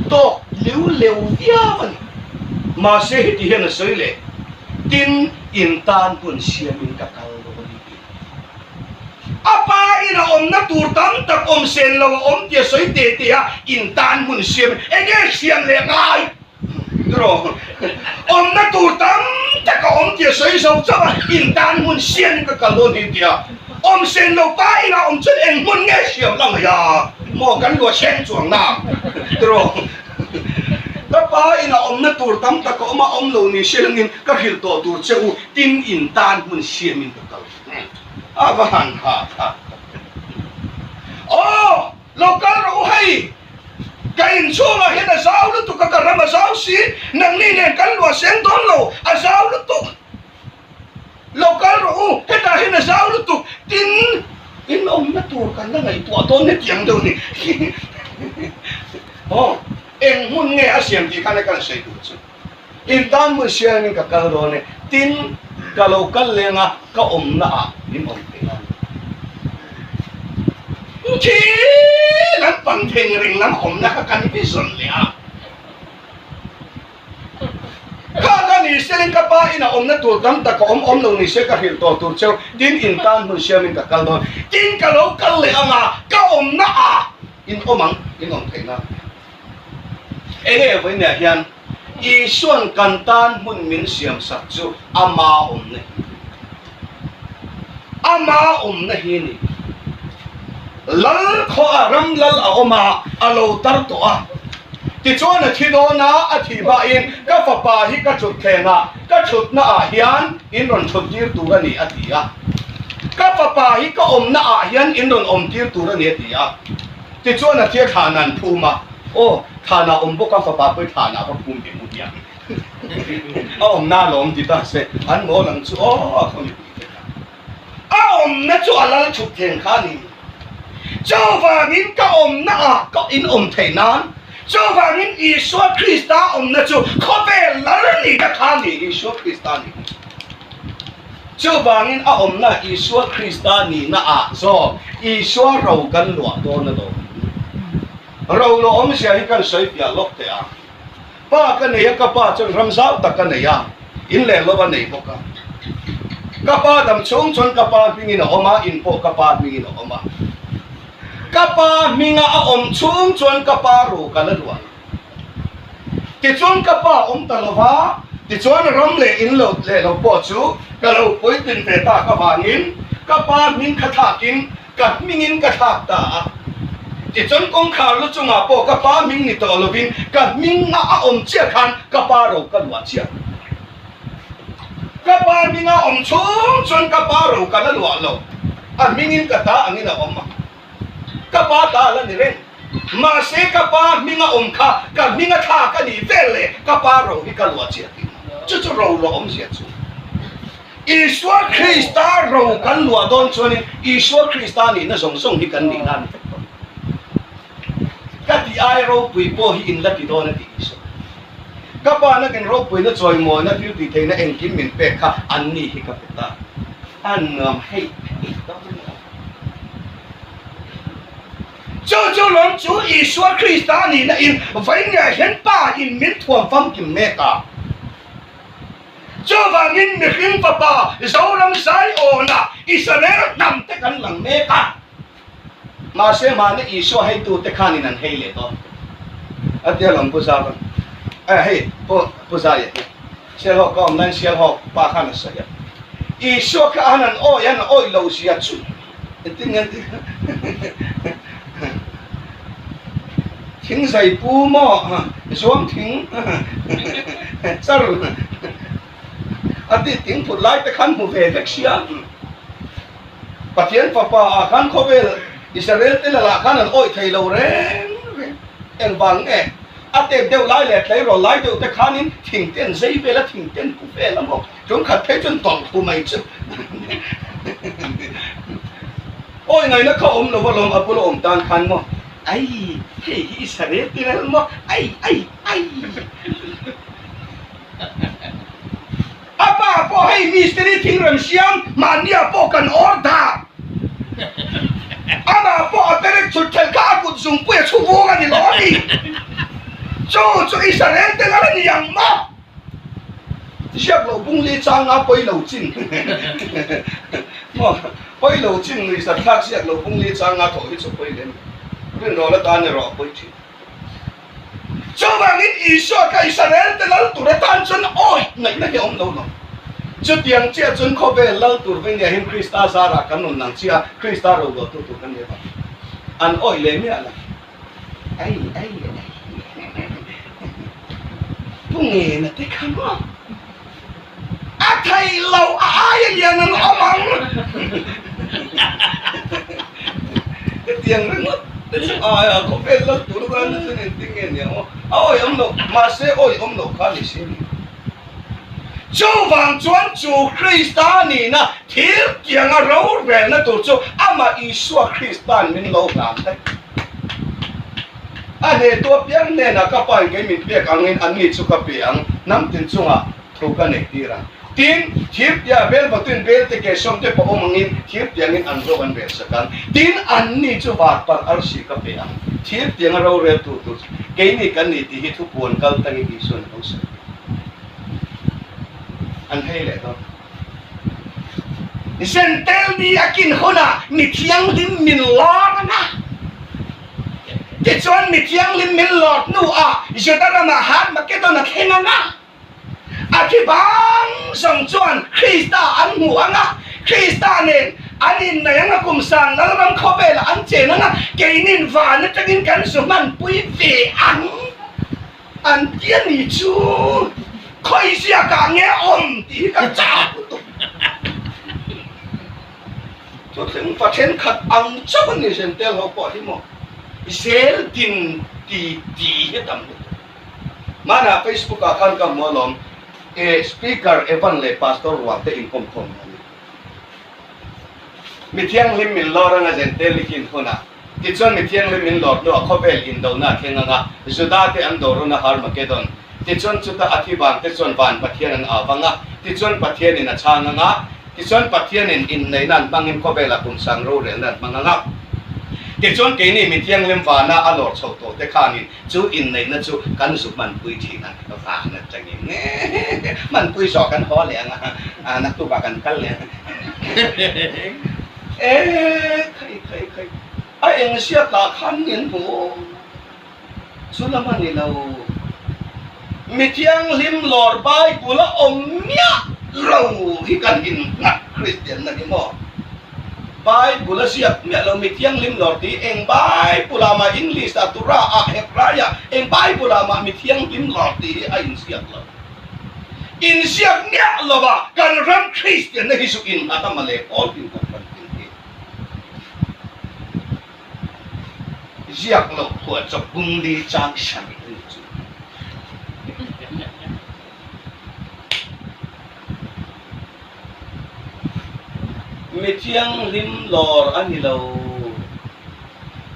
tawk liu leu viau a ni. Mahse, heti hian a sawi leh. Tin, in tan hmun siamin ka kal dawn a ni. A pa in a awmna tur tam tak awm sen lo a awm tia sawi te te a, in tan hmun siam, enge siam leh ngai? Tiraw. Awmna tur tam tak a awm tia sawi zo chauh a, in tan hmun siam ka kal dawn hi tia. Awm sen lo pa in a awm chuan eng hmun nge siam lang a? Maw kan luah seng chuang na. Tiraw. Ka pa in a awmna tur tam tak a awm a, awm lo ni se langin ka hrilh tawh tur che u, tin in tan hmun siamin ka kal. A va han kha kha. Aw, lo kal rawh u hei. Ka inchhungah hian a zau lutuk a, ka ram a zau si. Nangni nen kan luah seng dawn lo, a zau lutuk. Lo kal rawh u, hetah hian a zau lutuk. Tin, in awmna tur kan la ngaihtuah dawn hetiang deuh ni. Aw, Eng hmun nge a siam ti khan a kan sawi tur chu. In tan hmun siamin ka kal dawn e. Tin, ka lo kal leng a, ka awmna ah in awm thei a. Khi lam pang theng ring lam awmna kha kan vision le a. Kha ka ni selin ka pa ina awmna tur tam tak a awm awm lo ni se ka hril tawh tur cheu. Tin in tan hmun siamin ka kal dawn. Tin ka lo kal leh anga ka awmna a in awm ang, in awm theina. Enge vawiina hian Isuan kan tan hmun min siam sak chu ama awmna hi. Ama awmna hi ni. Lal khaw a ram lal a awm a, a lo tar tawh a. Tichuan a thi dawn a, a thi hmain, "Ka fapa hi ka ṭhut thlen a, ka ṭhutna ah hian in rawn ṭhut tir tur a ni," a ti a. "Ka fapa hi ka awmna ah hian in rawn awm tir tur a ni," a ti a. Tichuan a thi a, thlan an phum a. Aw, thlan a awm bawk a, fapa pawh thlan a va phum ve mu hian. A awmna lawm ti ta se, an mawl ang chu, aw, a khawmi. A awmna chu a lal ṭhut thlen kha ni. Chuvangin ka awmna a, ka in awm thei nan. Chuvangin Isua Krista awmna chu khawvel lal nina kha ni, Isua Krista ni. Chuvangin a awmna Isua Krista nina ah zawk, Isua ro kan luah dawn a dawn. Ro lo awm zia hi kan sawi fiah lawk teh a. Pa ka nei a, ka pa chuan ram zau tak ka nei a, in leh lo a nei bawk a. Ka pa dam chhung chuan ka pa hmingin a awm a, in pawh ka pa hmingin a awm a. Ka pa hminga a awm chhung chuan ka pa ro ka la luah. Tichuan ka pa awm ta lo va, tichuan ram leh in lo leh lo pawh chu ka lo puitlin ve tak avangin ka pa hming kha thlakin ka hmingin ka thlak ta a. Tichuan kawngkhar lu chunga pawh ka pa hming ni tawh lovin ka hminga a awm chiah khan ka pa ro ka luah chiah. Ka pa hminga awm chhung chuan ka pa ro ka la luah lo. A hmingin ka ta angin a awm a. Ka pa ta la ni reng. Mahse, ka pa hminga awm kha, ka hminga thlak a ni vel leh ka pa ro hi ka luah chiah ti. Chu chu ro lo awm zia chu. Isua Krista ro kan luah dawn chuanin Isua Krista nina zawng zawng hi kan nina a ni vek tawh. Ka ti ai ropui pawh hi in la ti dawn a ti Isua. Ka pa nakin ropuina chawimawina thil tih theihna engkim min pek kha anni hi ka pe ta. An nuam hei. Chu chu lawm chu Isua Krista nina in vawiina hian pa in min thuam famkim mek a. Chuvangin mihring fapa Zoram Ziona Israel hnam te kan lang mek a. Mahse, mahni Isua heitute khanin an hei leh dawn. A tia lawm Pu Zau khan. Eh, hei, Pu, Pu Zau ye. Sial Hawk ka awm nan Sial Hawk pa khan a sawi a. Isua kha an, an awih, an awih lo zia chu. Engtin nge ti. Thingzai pu maw, ha, zuang thing, char. A ti ting phut lai te khan hmu ve vek sia. Pathian fapa a khan khawvel Israel te lala khan an awih thei lo reng reng. Engvang nge? A tek deuh lai leh tleirawl lai deuh te khanin thing ten zai vel a, thing ten pu vel a maw. Ṭum khat phei chuan tawlh khu mai chu. Awi ngaina kha awm lo va lawm a bula awm tan khan maw. Ai, hei hi Israel te lal maw. Ai, ai, ai. A pa pawh hei mistiri thingrem siam, mahnia pawh kan order. Ama pawh a berek chhut thel kha a kut zungpui a chhuvung a ni lo a ni. Chu chu Israel te lal a ni ang maw. Ziak lo bung li changa pawi lo chin. Maw, pawi lo chin nui sa thlak ziak lo bung li changa thaw hi chu pawi lem. Rinrawl atan erawh a pawi chin. Chuvangin Isua kha Israel te lal tur atan chuan awih ngaihna hi awm lo lo. Chutiang chiah chuan khawvel lal tur vawiina hin Krista zara kan rawn lang chiah, Krista ro lo tu tur kan ni a. An awih leh miah la. Ai, ai, ai. Pu Ngena te kha maw. A thei lo a aia lian an awm ang. Tiang ringawt te chu aia khawvel lal tur dan chu nen ti nge ni ang. A awih awm lo, mahse awih awm lo kha ni si ni. Chuvang chuan chu Krista nina thil tianga rorelna tur chu ama Isua Kristan min lo hlan te. A hnetu a piang hnena ka pain kei min pek angin anni chu ka pe ang. Hnam tin chunga thu ka nei tir ang. Tin, thir tia bel va tuin bel te ke som te pa um angin, thir tiangin an ro an bel sak ang. Tin, anni chu var par arsi ka pe ang. Thir tianga rorel tu tu. Keini kan ni ti hi thu puon kal tangin Isun hausa. An hei le to. Zentel ni a kin huna, mi thianghlim min lawr anga. Tichuan mi thianghlim min lawr nu a, Juda rama Har Magedon a thleng anga. A thi bang zawng chuan Krista an hmu anga. Krista nen an innei anga kum sang Lalram khawvela an chen anga. Keinin van atangin kan zu hman pui ve ang. An ti a ni chu, khawi ziaka nge awm ti ka chak lutuk. Chu thleng fa ṭhenkhat ang chauh a ni Zentel ho pawh hi maw. Zel din ti ti hi tam lutuk. Mana Facebook-a khan ka hmu alawm, e, speaker Evan le Pastor Rual te inkawm khawm a ni. Mi thianghlim min lawr anga Zentel ni kin huna. Tichuan mi thianghlim min lawr nu a khawvel indona thleng anga. Juda te an dawr runa Har Magedon. Tichuan chuta a thi bang te chuan van Pathian an au anga. Tichuan Pathianin a chhang anga. Tichuan Pathianin inneina an hmangin khawvela kum sang rorelna an hmang anga. Tichuan keini mi thianghlim vana a lawr chho tawh te khanin chu inneina chu kan zu hman pui ṭhin a, van atangin. Hman pui zawk kan haw leh ang a, a, naktuka kan kal leh ang. E, khai, khai, khai. A eng ziaka khan in hmu. Chu lam a ni lo. Mi thianghlim lawr Bible-a awm miah lo hi kan innghat Kristian na ni maw. Bible-a ziak miah lo mi thianghlim lawr ti eng Bible-a mah English-a Torah-a Hebrai-a eng Bible-a mah mi thianghlim lawr ti hi a inziak lo. Inziak miah lova kan ram Kristian na hi zu innghat a male Paul tin kan tin hi. Ziak lo phuah chawk bung li chang sari ni chu. Mi thianghlim lawr a ni lo.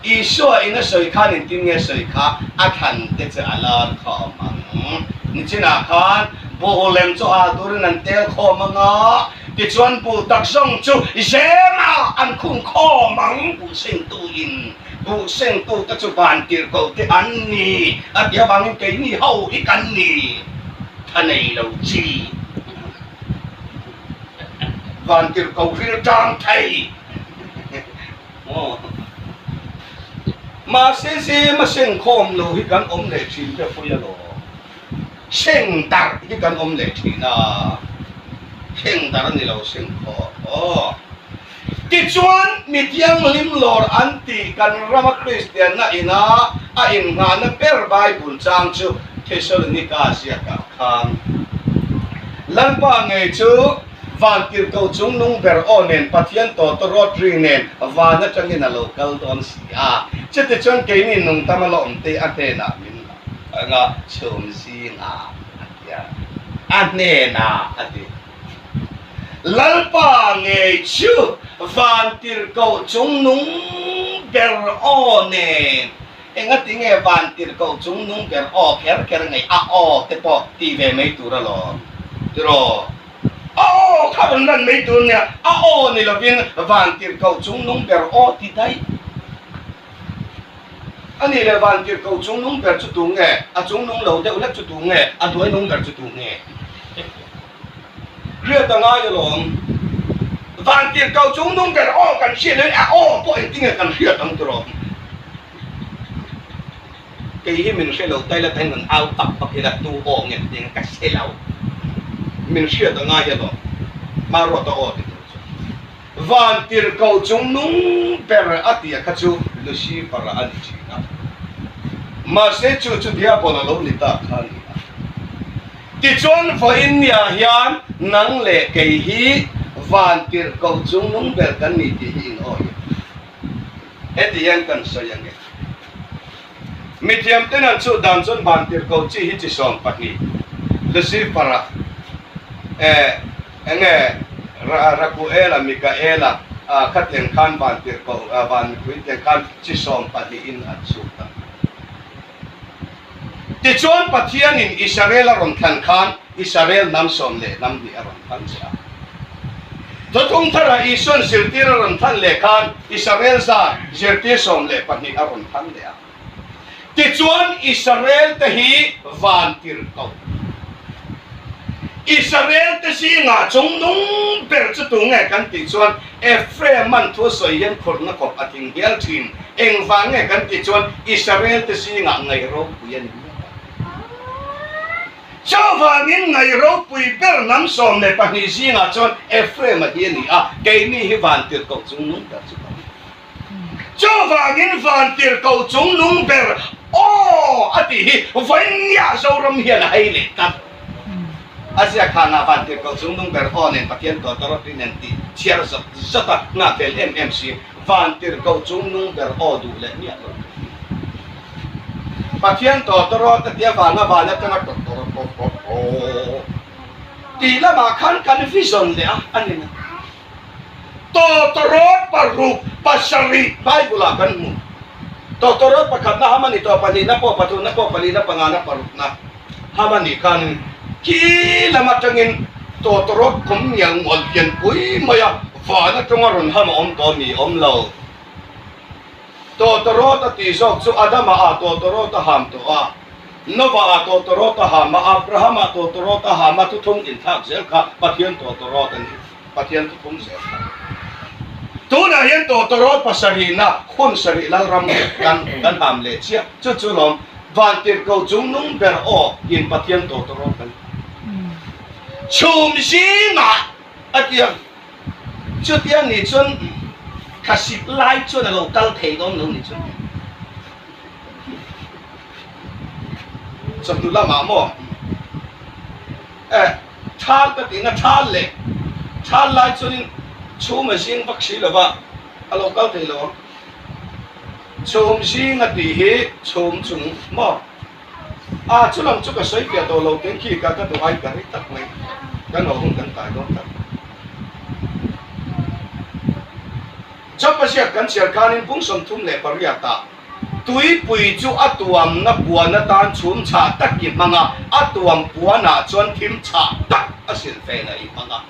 Isua in a sawi khan in tin nge sawi kha, a thlan te chu a lar khawm ang. Nichina khan, bu lem chu hal turin an tel khawm anga. Tichuan bu tak zawng chu zema an khung khawm ang bu sengtu in. Bu sengtu te chu vantirko te an ni. A tia vangin keini ho hi kan ni. Tha nei lo chi. Vantirko hril tang thei. Aw. Mahse, zema seng khawm lo hi kan awm leh ṭhin te pui a lo. Seng dar hi kan awm leh ṭhin a. Seng dar a ni lo, seng khawm. Aw. Tichuan, mi thianghlim lawr an ti kan rama Kristian na ina, a innghahna ber Bible chang chu Thessalonica ziaka khan. Lalpa ngei chu, vantirko chungnung ber aw nen, Pathian tawtawrawt ri nen, van atangin a lo kal dawn si a. Chuti chuan keini nung tam a lawm te a hnena min la. Anga chhum zinga a tia. A hnena a ti. Lalpa ngei chu vantirko chungnung ber aw nen. Enga ti nge vantirko chungnung ber aw kher kher ngei a aw te pawh ti ve mai tur a lawm. Tiraw. A aw kha rawn lan mai tur nia. A aw ni lovin vantirko chungnung ber aw ti dai. A ni le vantirko chungnung ber chu tu nge, a chungnung lo deuh hlek chu tu nge, a hnuai nung ber chu tu nge. Hriat a ngai alawm. Vantirko chungnung ber aw kan hriat le a aw pawh engtin nge kan hriat ang tiraw. Kei hi min hre lo tai la tai nun au tak bak hi la tu aw nge ti ka hre lo. Min hriat a ngai alawm. Hma ruat a aw ti tur chu. Vantirko chungnung ber a tia kha chu Lucifer a ni ṭhin a. Mahse chu chu Diabol a lo ni ta kha a ni a. Tichuan vawiin nia hian nang leh kei hi vantirko chungnung ber kan ni tih hi in awi. Heti hian kan sawi ang e. Mithiam ten an chu dan chuan vantirko chi hi chi sawm pahnih. Lucifer-a, eh, enge, Ra-, Raguel-a, Mikael-a, a, khatiang khan vantirko, a, van mipui tiang khan chi sawm pahnihin an chhuk ta. Tichuan Pathianin Israel a rawn thlan khan Israel hnam sawm leh hnam hnih a rawn thlan zel a. Thuthung Thara Isuan zirtir a rawn thlan leh khan Israel zan zirtir sawm leh pahnih a rawn thlan leh a. Tichuan Israel te hi vantirko. Israel te zinga chungnung ber chu tu nge kan tih chuan Ephraim-an thu sawi hian khurna khawp a ting hial ṭhin. Engvang nge kan tih chuan Israel te zinga ngaihropui a ni. Chuvangin ngaihropui ber hnam sawm leh pahnih zinga chuan Ephraim a hi a ni a, keini hi vantirko chungnung ber chu kan. Chuvangin vantirko chungnung ber aw a tih hi vawiin nia Zoram hian a hai leh ta. A ziak khan a vantirko chungnung ber aw nen Pathian tawtawrawt nen tih chhiar zat zat a, nghak vel em em si. Vantirko chungnung ber aw duh leh miah lo. Pathian tawtawrawt a tia vana vana tana tawtawrawt tawtawrawt tih lamah khan kan vision leh a, a ni na. Tawtawrawt paruk pasarih Bible-ah kan hmu. Tawtawrawt pakhatna ham a ni, tawp pahnihna, pawh pathumna, pawh palina, pangana, parukna ham a ni khan khi lam aṭangin tawtawrawt khum ngial ngawl hian pui mai a, van aṭanga rawn ham a awm tawh a mi awm lo. Tawtawrawt a tih zawk chu Adama a tawtawrawt a ham tawh a, Nova a tawtawrawt a ham a, Abraham a tawtawrawt a ham a, thuthung inthlak zel kha Pathian tawtawrawt a ni. Pathian thuthung zel kha. Tunah hian tawtawrawt pasarihna hun sarih lalram kan, kan ham leh chiah. Chu chu lawm, vantirko chungnung ber aw in Pathian tawtawrawt kan. Chhum zingah a tia. Chutia ni chuan thlasik lai chuan a lo kal thei dawn lo ni chuan. Chawhnu lamah maw? Eh, thal ka tihna thal leh. Thal lai chuanin chhum a zing vak si lova. A lo kal thei lo. Chhum zing a tih hi chhum chung maw? A, chu lam chu ka sawi fiah tawh lo, teng khi ka, ka duhai ka ri tak mai. Kan lo hung kan tai dawn tak. Joba ziak kan chhiar khanin bung sawmthum leh pariat a, tuipui chu a tuamna puan atan chhum chhah tak i hmang a, a tuam puanah chuan thim chhah tak a silfena i hmang a.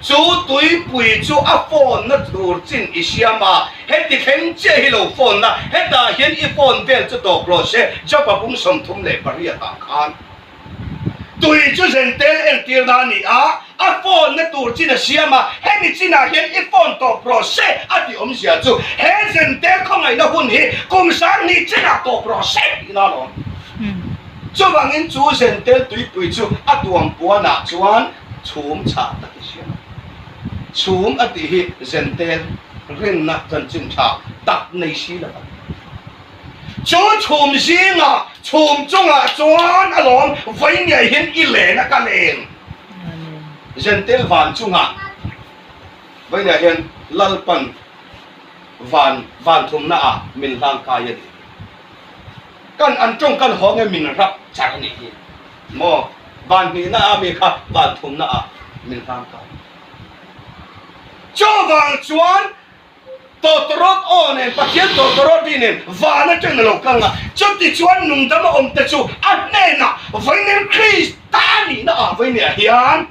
Chu tuipui chu a fawnna tur chin i siam a, heti thleng chiah hi lo fawnna, hetah hian i fawn vel chu tawk rawh se, Joba bung sawmthum leh pariatah khan. Tui chu Jentail entirna a ni a, a fawnna tur chin a siam a, hemi chinah hian i fawn tawk rawh se a ti awmzia chu, he Jentail khawngaihna hun hi kum sang hnih chinah tawk rawh se tihna a lawm. Hmm. Chuvangin chu Jentail tuipui chu a tuam puanah chuan chhum chhah tak i siam a. Chhum a tih hi Jentail rinna chanchin ṭha tak nei si lo a. Chu chhum zingah, chhum chungah chuan a lawm, vawinia hian i len a ka len. Amen. Jentail van chungah, vawinia hian Lalpan van, van thumna a min hlang kai a ni. Kan an ṭawng kan hawng e min rap char a nih hi. Maw, van hnihna a mi kha van thumna a min hlang kai. Chuvang chuan tawtawrawt aw nen, Pathian tawtawrawt ri nen, van aṭangin a lo kal a. Chuti chuan nungdama awmte chu a hnenah vawiin Krista nihna a vawinia hian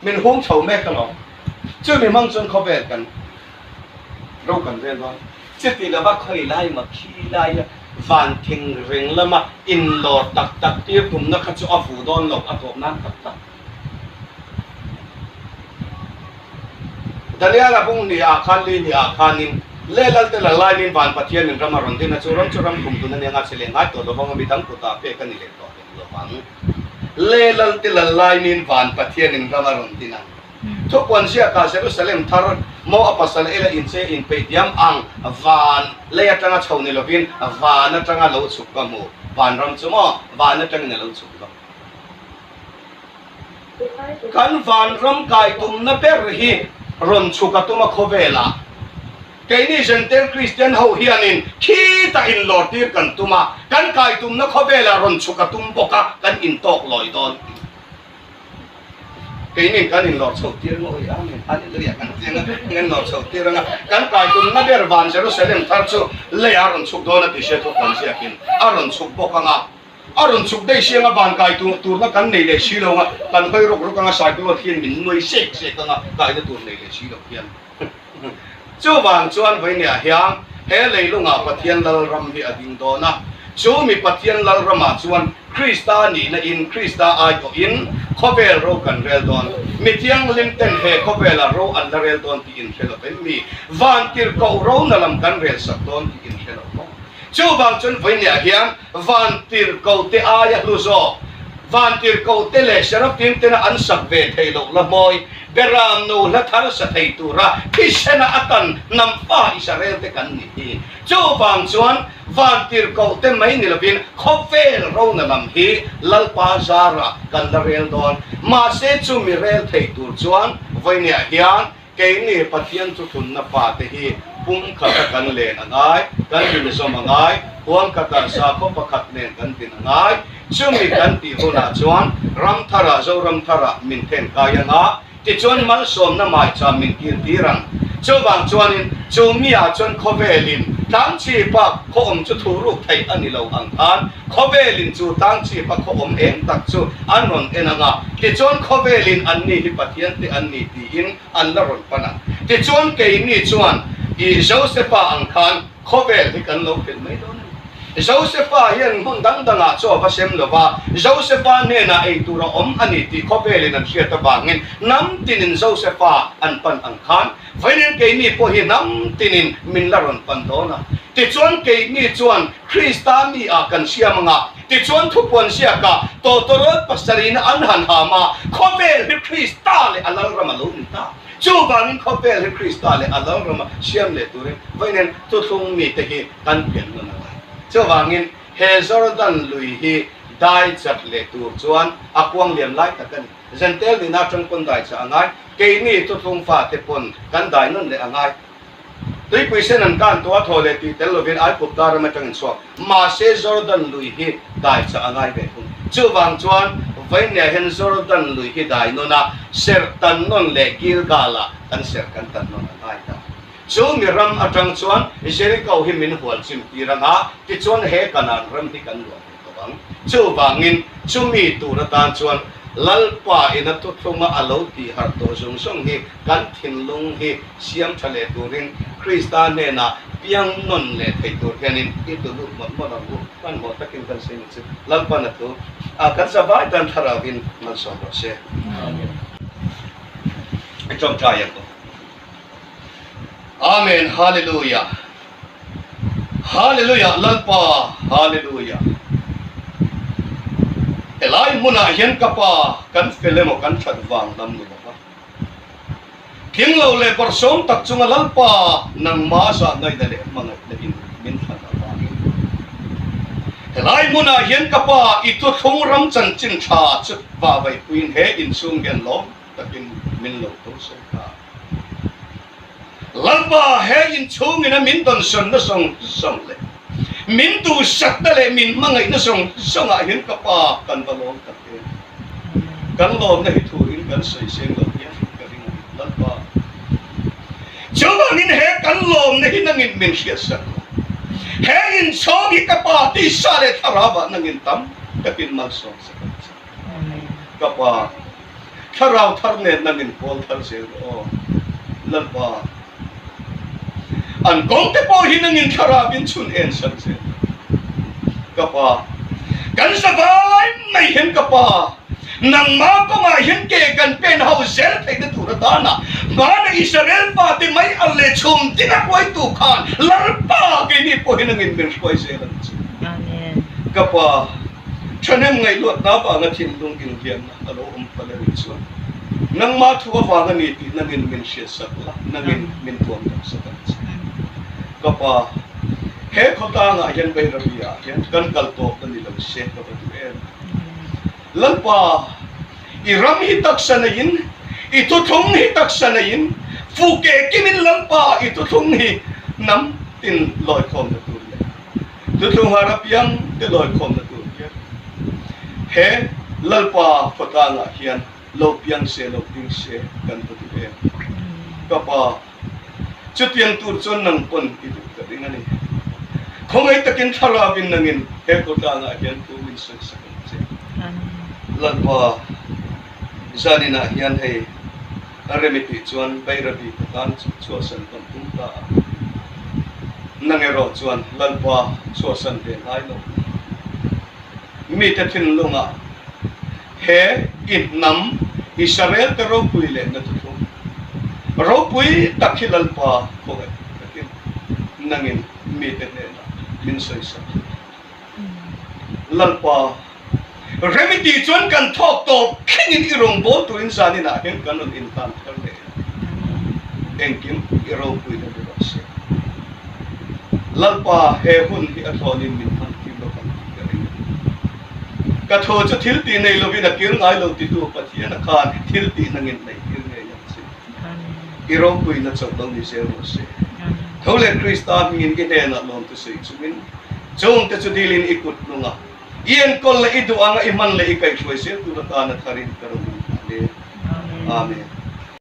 min hung chho mek a lawm. Chu mi hmang chuan khawvel kan ro kan vel dawn. Chuti lova khawi lai mak khi laia van thing reng lama inlawr tak tak tir tumna kha chu a vu dawn lo, a tawp nan tak tak. Daniela bung hnih ah khan, li hnih ah khanin, le lalte lal lai nin van Pathianin ram a rawn din a, chu ram chu ram khum dun a ni anga, chhe leh ngai tawh lo vang a, midang kutah pek a ni leh tawh lo vang. Le lalte lal lai nin van Pathianin ram a rawn din a. Hmm. Thupuan ziaka Jerusalem thar maw a pasal ela inche inpeih diam ang van lei aṭanga chho ni lovin van aṭanga lo chhuk ka hmu. Van ram chu maw, van aṭangin a lo chhuk ka hmu. Kan vanram kai tumna ber hi rawn chhuk a tum a khawvela. Keini Jentail Kristian ho hianin khita inlawr tir kan tum a, kan kai tumna khawvela rawn chhuk a tum bawk a, kan intawk lawi dawn. Keinin kan inlawr chho tir ngawih a, amen, hallelujah kan ti anga, kan inlawr chho tir anga. Kan kai tumna ber van Jerusalem thar chu leia rawn chhuk dawn a ti se thupuan ziakin a rawn chhuk bawk anga. A rawn chhuk dai sienga van kai tu, turna kan nei leh si lo a, kan hoi ruk ruk anga cyclone hian min nui sek sek anga kaina tur nei leh si lo hian. Chuvang chuan vawinia hian he leilunga Pathian lalram hi a ding dawn a. Chu mi Pathian lalramah chuan Krista nihna in, Krista aiawhin khawvel ro kan rel dawn. Mi thianghlim ten he khawvela ro an la rel dawn tiin hre lo em mi? Vantirhkoh rona lam kan rel sak dawn tiin hre lo maw? Chuvang chuan vawinia hian vantirhkoh te aia hlu zawk, vantirhkoh te leh Seraphim tena an sak ve thei loh la mawi, beram no hla thar sa thei tura thisena a tan hnam fa Israel te kan ni hi. Chuvang chuan vantirhkoh te mai ni lovin khawvel rona lam hi Lalpa zara kan la rel dawn. Mahse, chu mi rel thei tur chuan vawinia hian keini Pathian thu thlunna fate hi pum khata kan len a ngai, kan inzawm a ngai, huang khata sakhaw pakhat nen kan din a ngai. Chumi kan tih hunah chuan ram thara, Zoram thara min then kai anga, tichuan malsawmna maicha min kir tir ang. Chuvang chuanin chu miah chuan khawvelin tlang chipa khawawm chu thuruk theih a ni lo ang khan, khawvelin chu tlang chipa khawawm eng tak chu an rawn en anga, tichuan khawvelin anni hi Pathian te an ni tiin an la rawn pan ang. Tichuan keini chuan i Josefa ang khan khawvel hi kan lo hrilh mai dawn a ni. Josefa hian hmun dang dangah chu a va sem lo va, Josefa hnena ei tur a awm a ni tih khawvelin an hriat avangin hnam tinin Josefa an pan ang khan, vawiin keini pawh hi hnam tinin min la rawn pan dawn a. Tichuan keini chuan Krista mi ah kan siam anga, tichuan thupuan ziaka tawtawrawt pasarihna an han hama, khawvel hi Krista leh a lalram a lo ni ta. Chuvangin khawvel hi Krista leh a lalrama siam leh turin vawiin thuthlung mite hi kan pian nawn a ngai. Chuvangin he Jordan lui hi dai chat leh tur chuan a kuang liam lai tak a ni. Jentail nihna aṭang pawn dai chah a ngai. Keini thuthlung fate pawn kan dai nawn leh a ngai. Tuipui sen an kan tua thaw leh tih tel lovin Aigupta ram aṭangin chhuak. Mahse, Jordan lui hi dai chah a ngai ve thung. Chuvang chuan vawinia hian Jordan lui hi dai nawn a, serh tan nawn leh Gilgal-a kan serh kan tan nawn a ngai ta. Chu mi ram aṭang chuan Jericho hi min hual chim tir anga, tichuan he Kanan ram hi kan luah ve tawh ang. Chuvangin chumi tur atan chuan Lalpa in a thuthlunga a lo tih harh tawh zawng zawng hi kan thinlung hi siam ṭha leh turin Krista hnena piang nawn leh thei tur hianin i tu lut mawlh mawlh ang u. Hmanhmawh takin kan sawi ni chu Lalpan a thu a kan zavai dan Thlarauin malsawm rawh se. Amen. I ṭawngṭai ang u. Amen. Hallelujah. Hallelujah. Lalpa. Hallelujah. Helai hmunah hian ka Pa kan fel emaw kan ṭhat vang lam ni lo va. Tling lo leh bawrhsawm tak chunga Lalpa, nangma zahnaina leh hmangaihna in min thlan avangin, helai hmunah hian ka Pa, i thuthlung ram chanchin ṭha chu vavaipuiin he inchhung hian lawm takin min lo tawng sawi ta. Lalpa, he inchhungin a min dawnsawnna zawng zawng leh min duhsakna leh min hmangaihna zawng zawngah hian ka Pa kan va lawm tak e. Kan lawmna hi thuin kan sawi seng lo hian ka ring a ni, Lalpa. Chuvangin he kan lawmna hi nangin min hriat sak. He inchhung hi ka Pa tisa leh thlarauah nangin tam takin malsawm sak. Amen. Ka Pa, Thlarau Thar nen nangin pawl thar zel rawh aw. Lalpa, an kawngte pawh hi nangin Thlarauvin chhun en sak zel. Ka Pa, kan zavai mai hian ka Pa, nangma kawngah hian ke kan pen ho zel theihna tur atana, hmana Israel fate mai al leh chhum dinga buaitu khan, Lalpa, keini pawh hi nangin min hruai zel ang che. Amen. Ka Pa, ṭhahnem ngaihluatna vanga thinlung inhliamna a lo awm pal a nih chuan, nangma thu avang a ni tih nangin min hriat sak la, nangin min tuam dam sak ang che. Ka Pa, he khawtlangah hian Beirabia hian kan kal tawk a ni lo se ka va duh em. Lalpa, i ram hi taksa neiin, i thuthlung hi taksa neiin, fu ke kimin Lalpa, i thuthlung hi hnam tin lawikhawmna tur leh thuthlung har apiang te lawikhawmna tur hian he Lalpa khawtlangah hian lo piang se, lo ding se kan va duh em. Ka Pa, chutiang tur chuan nang pawn i duh ka ring a ni. Khawngaih takin Thlarauvin nangin he khawtlangah hian thu min Lalpa, zanin a hian hei remiti chuan Bairabi ka tan chu chhuahsan kan tum ta a. Nang erawh chuan Lalpa chhuahsan ve ngai lo. Mite thinlunga he i hnam Israel te ropui leh na thuthlung ropui tak hi Lalpa, khawvêl takin nangin mite hnena min sawisak. Lalpa, remiti chuan kan thawk tawp thlengin i rawngbawl turin zanin a hian kan rawn intlan thar leh. Engkim i ropuina ni rawh se. Lalpa, he hun hi a thlawnin min hmang tir lo kan ti ka ring. Ka thaw chu thil tih nei lovin a kir ngai lo titu Pathian a khan thil tih nangin nei tir ngei ang che. I ropuina chauh lo ni zel rawh se. Tho le Krista hmingin i hnena lawmthu sawi chungin, chungte chu dilin i kut hnunga i enkawl le i duh anga i hman le i kaihruai zel tura tan a tharin ka rawng a ni. Amen.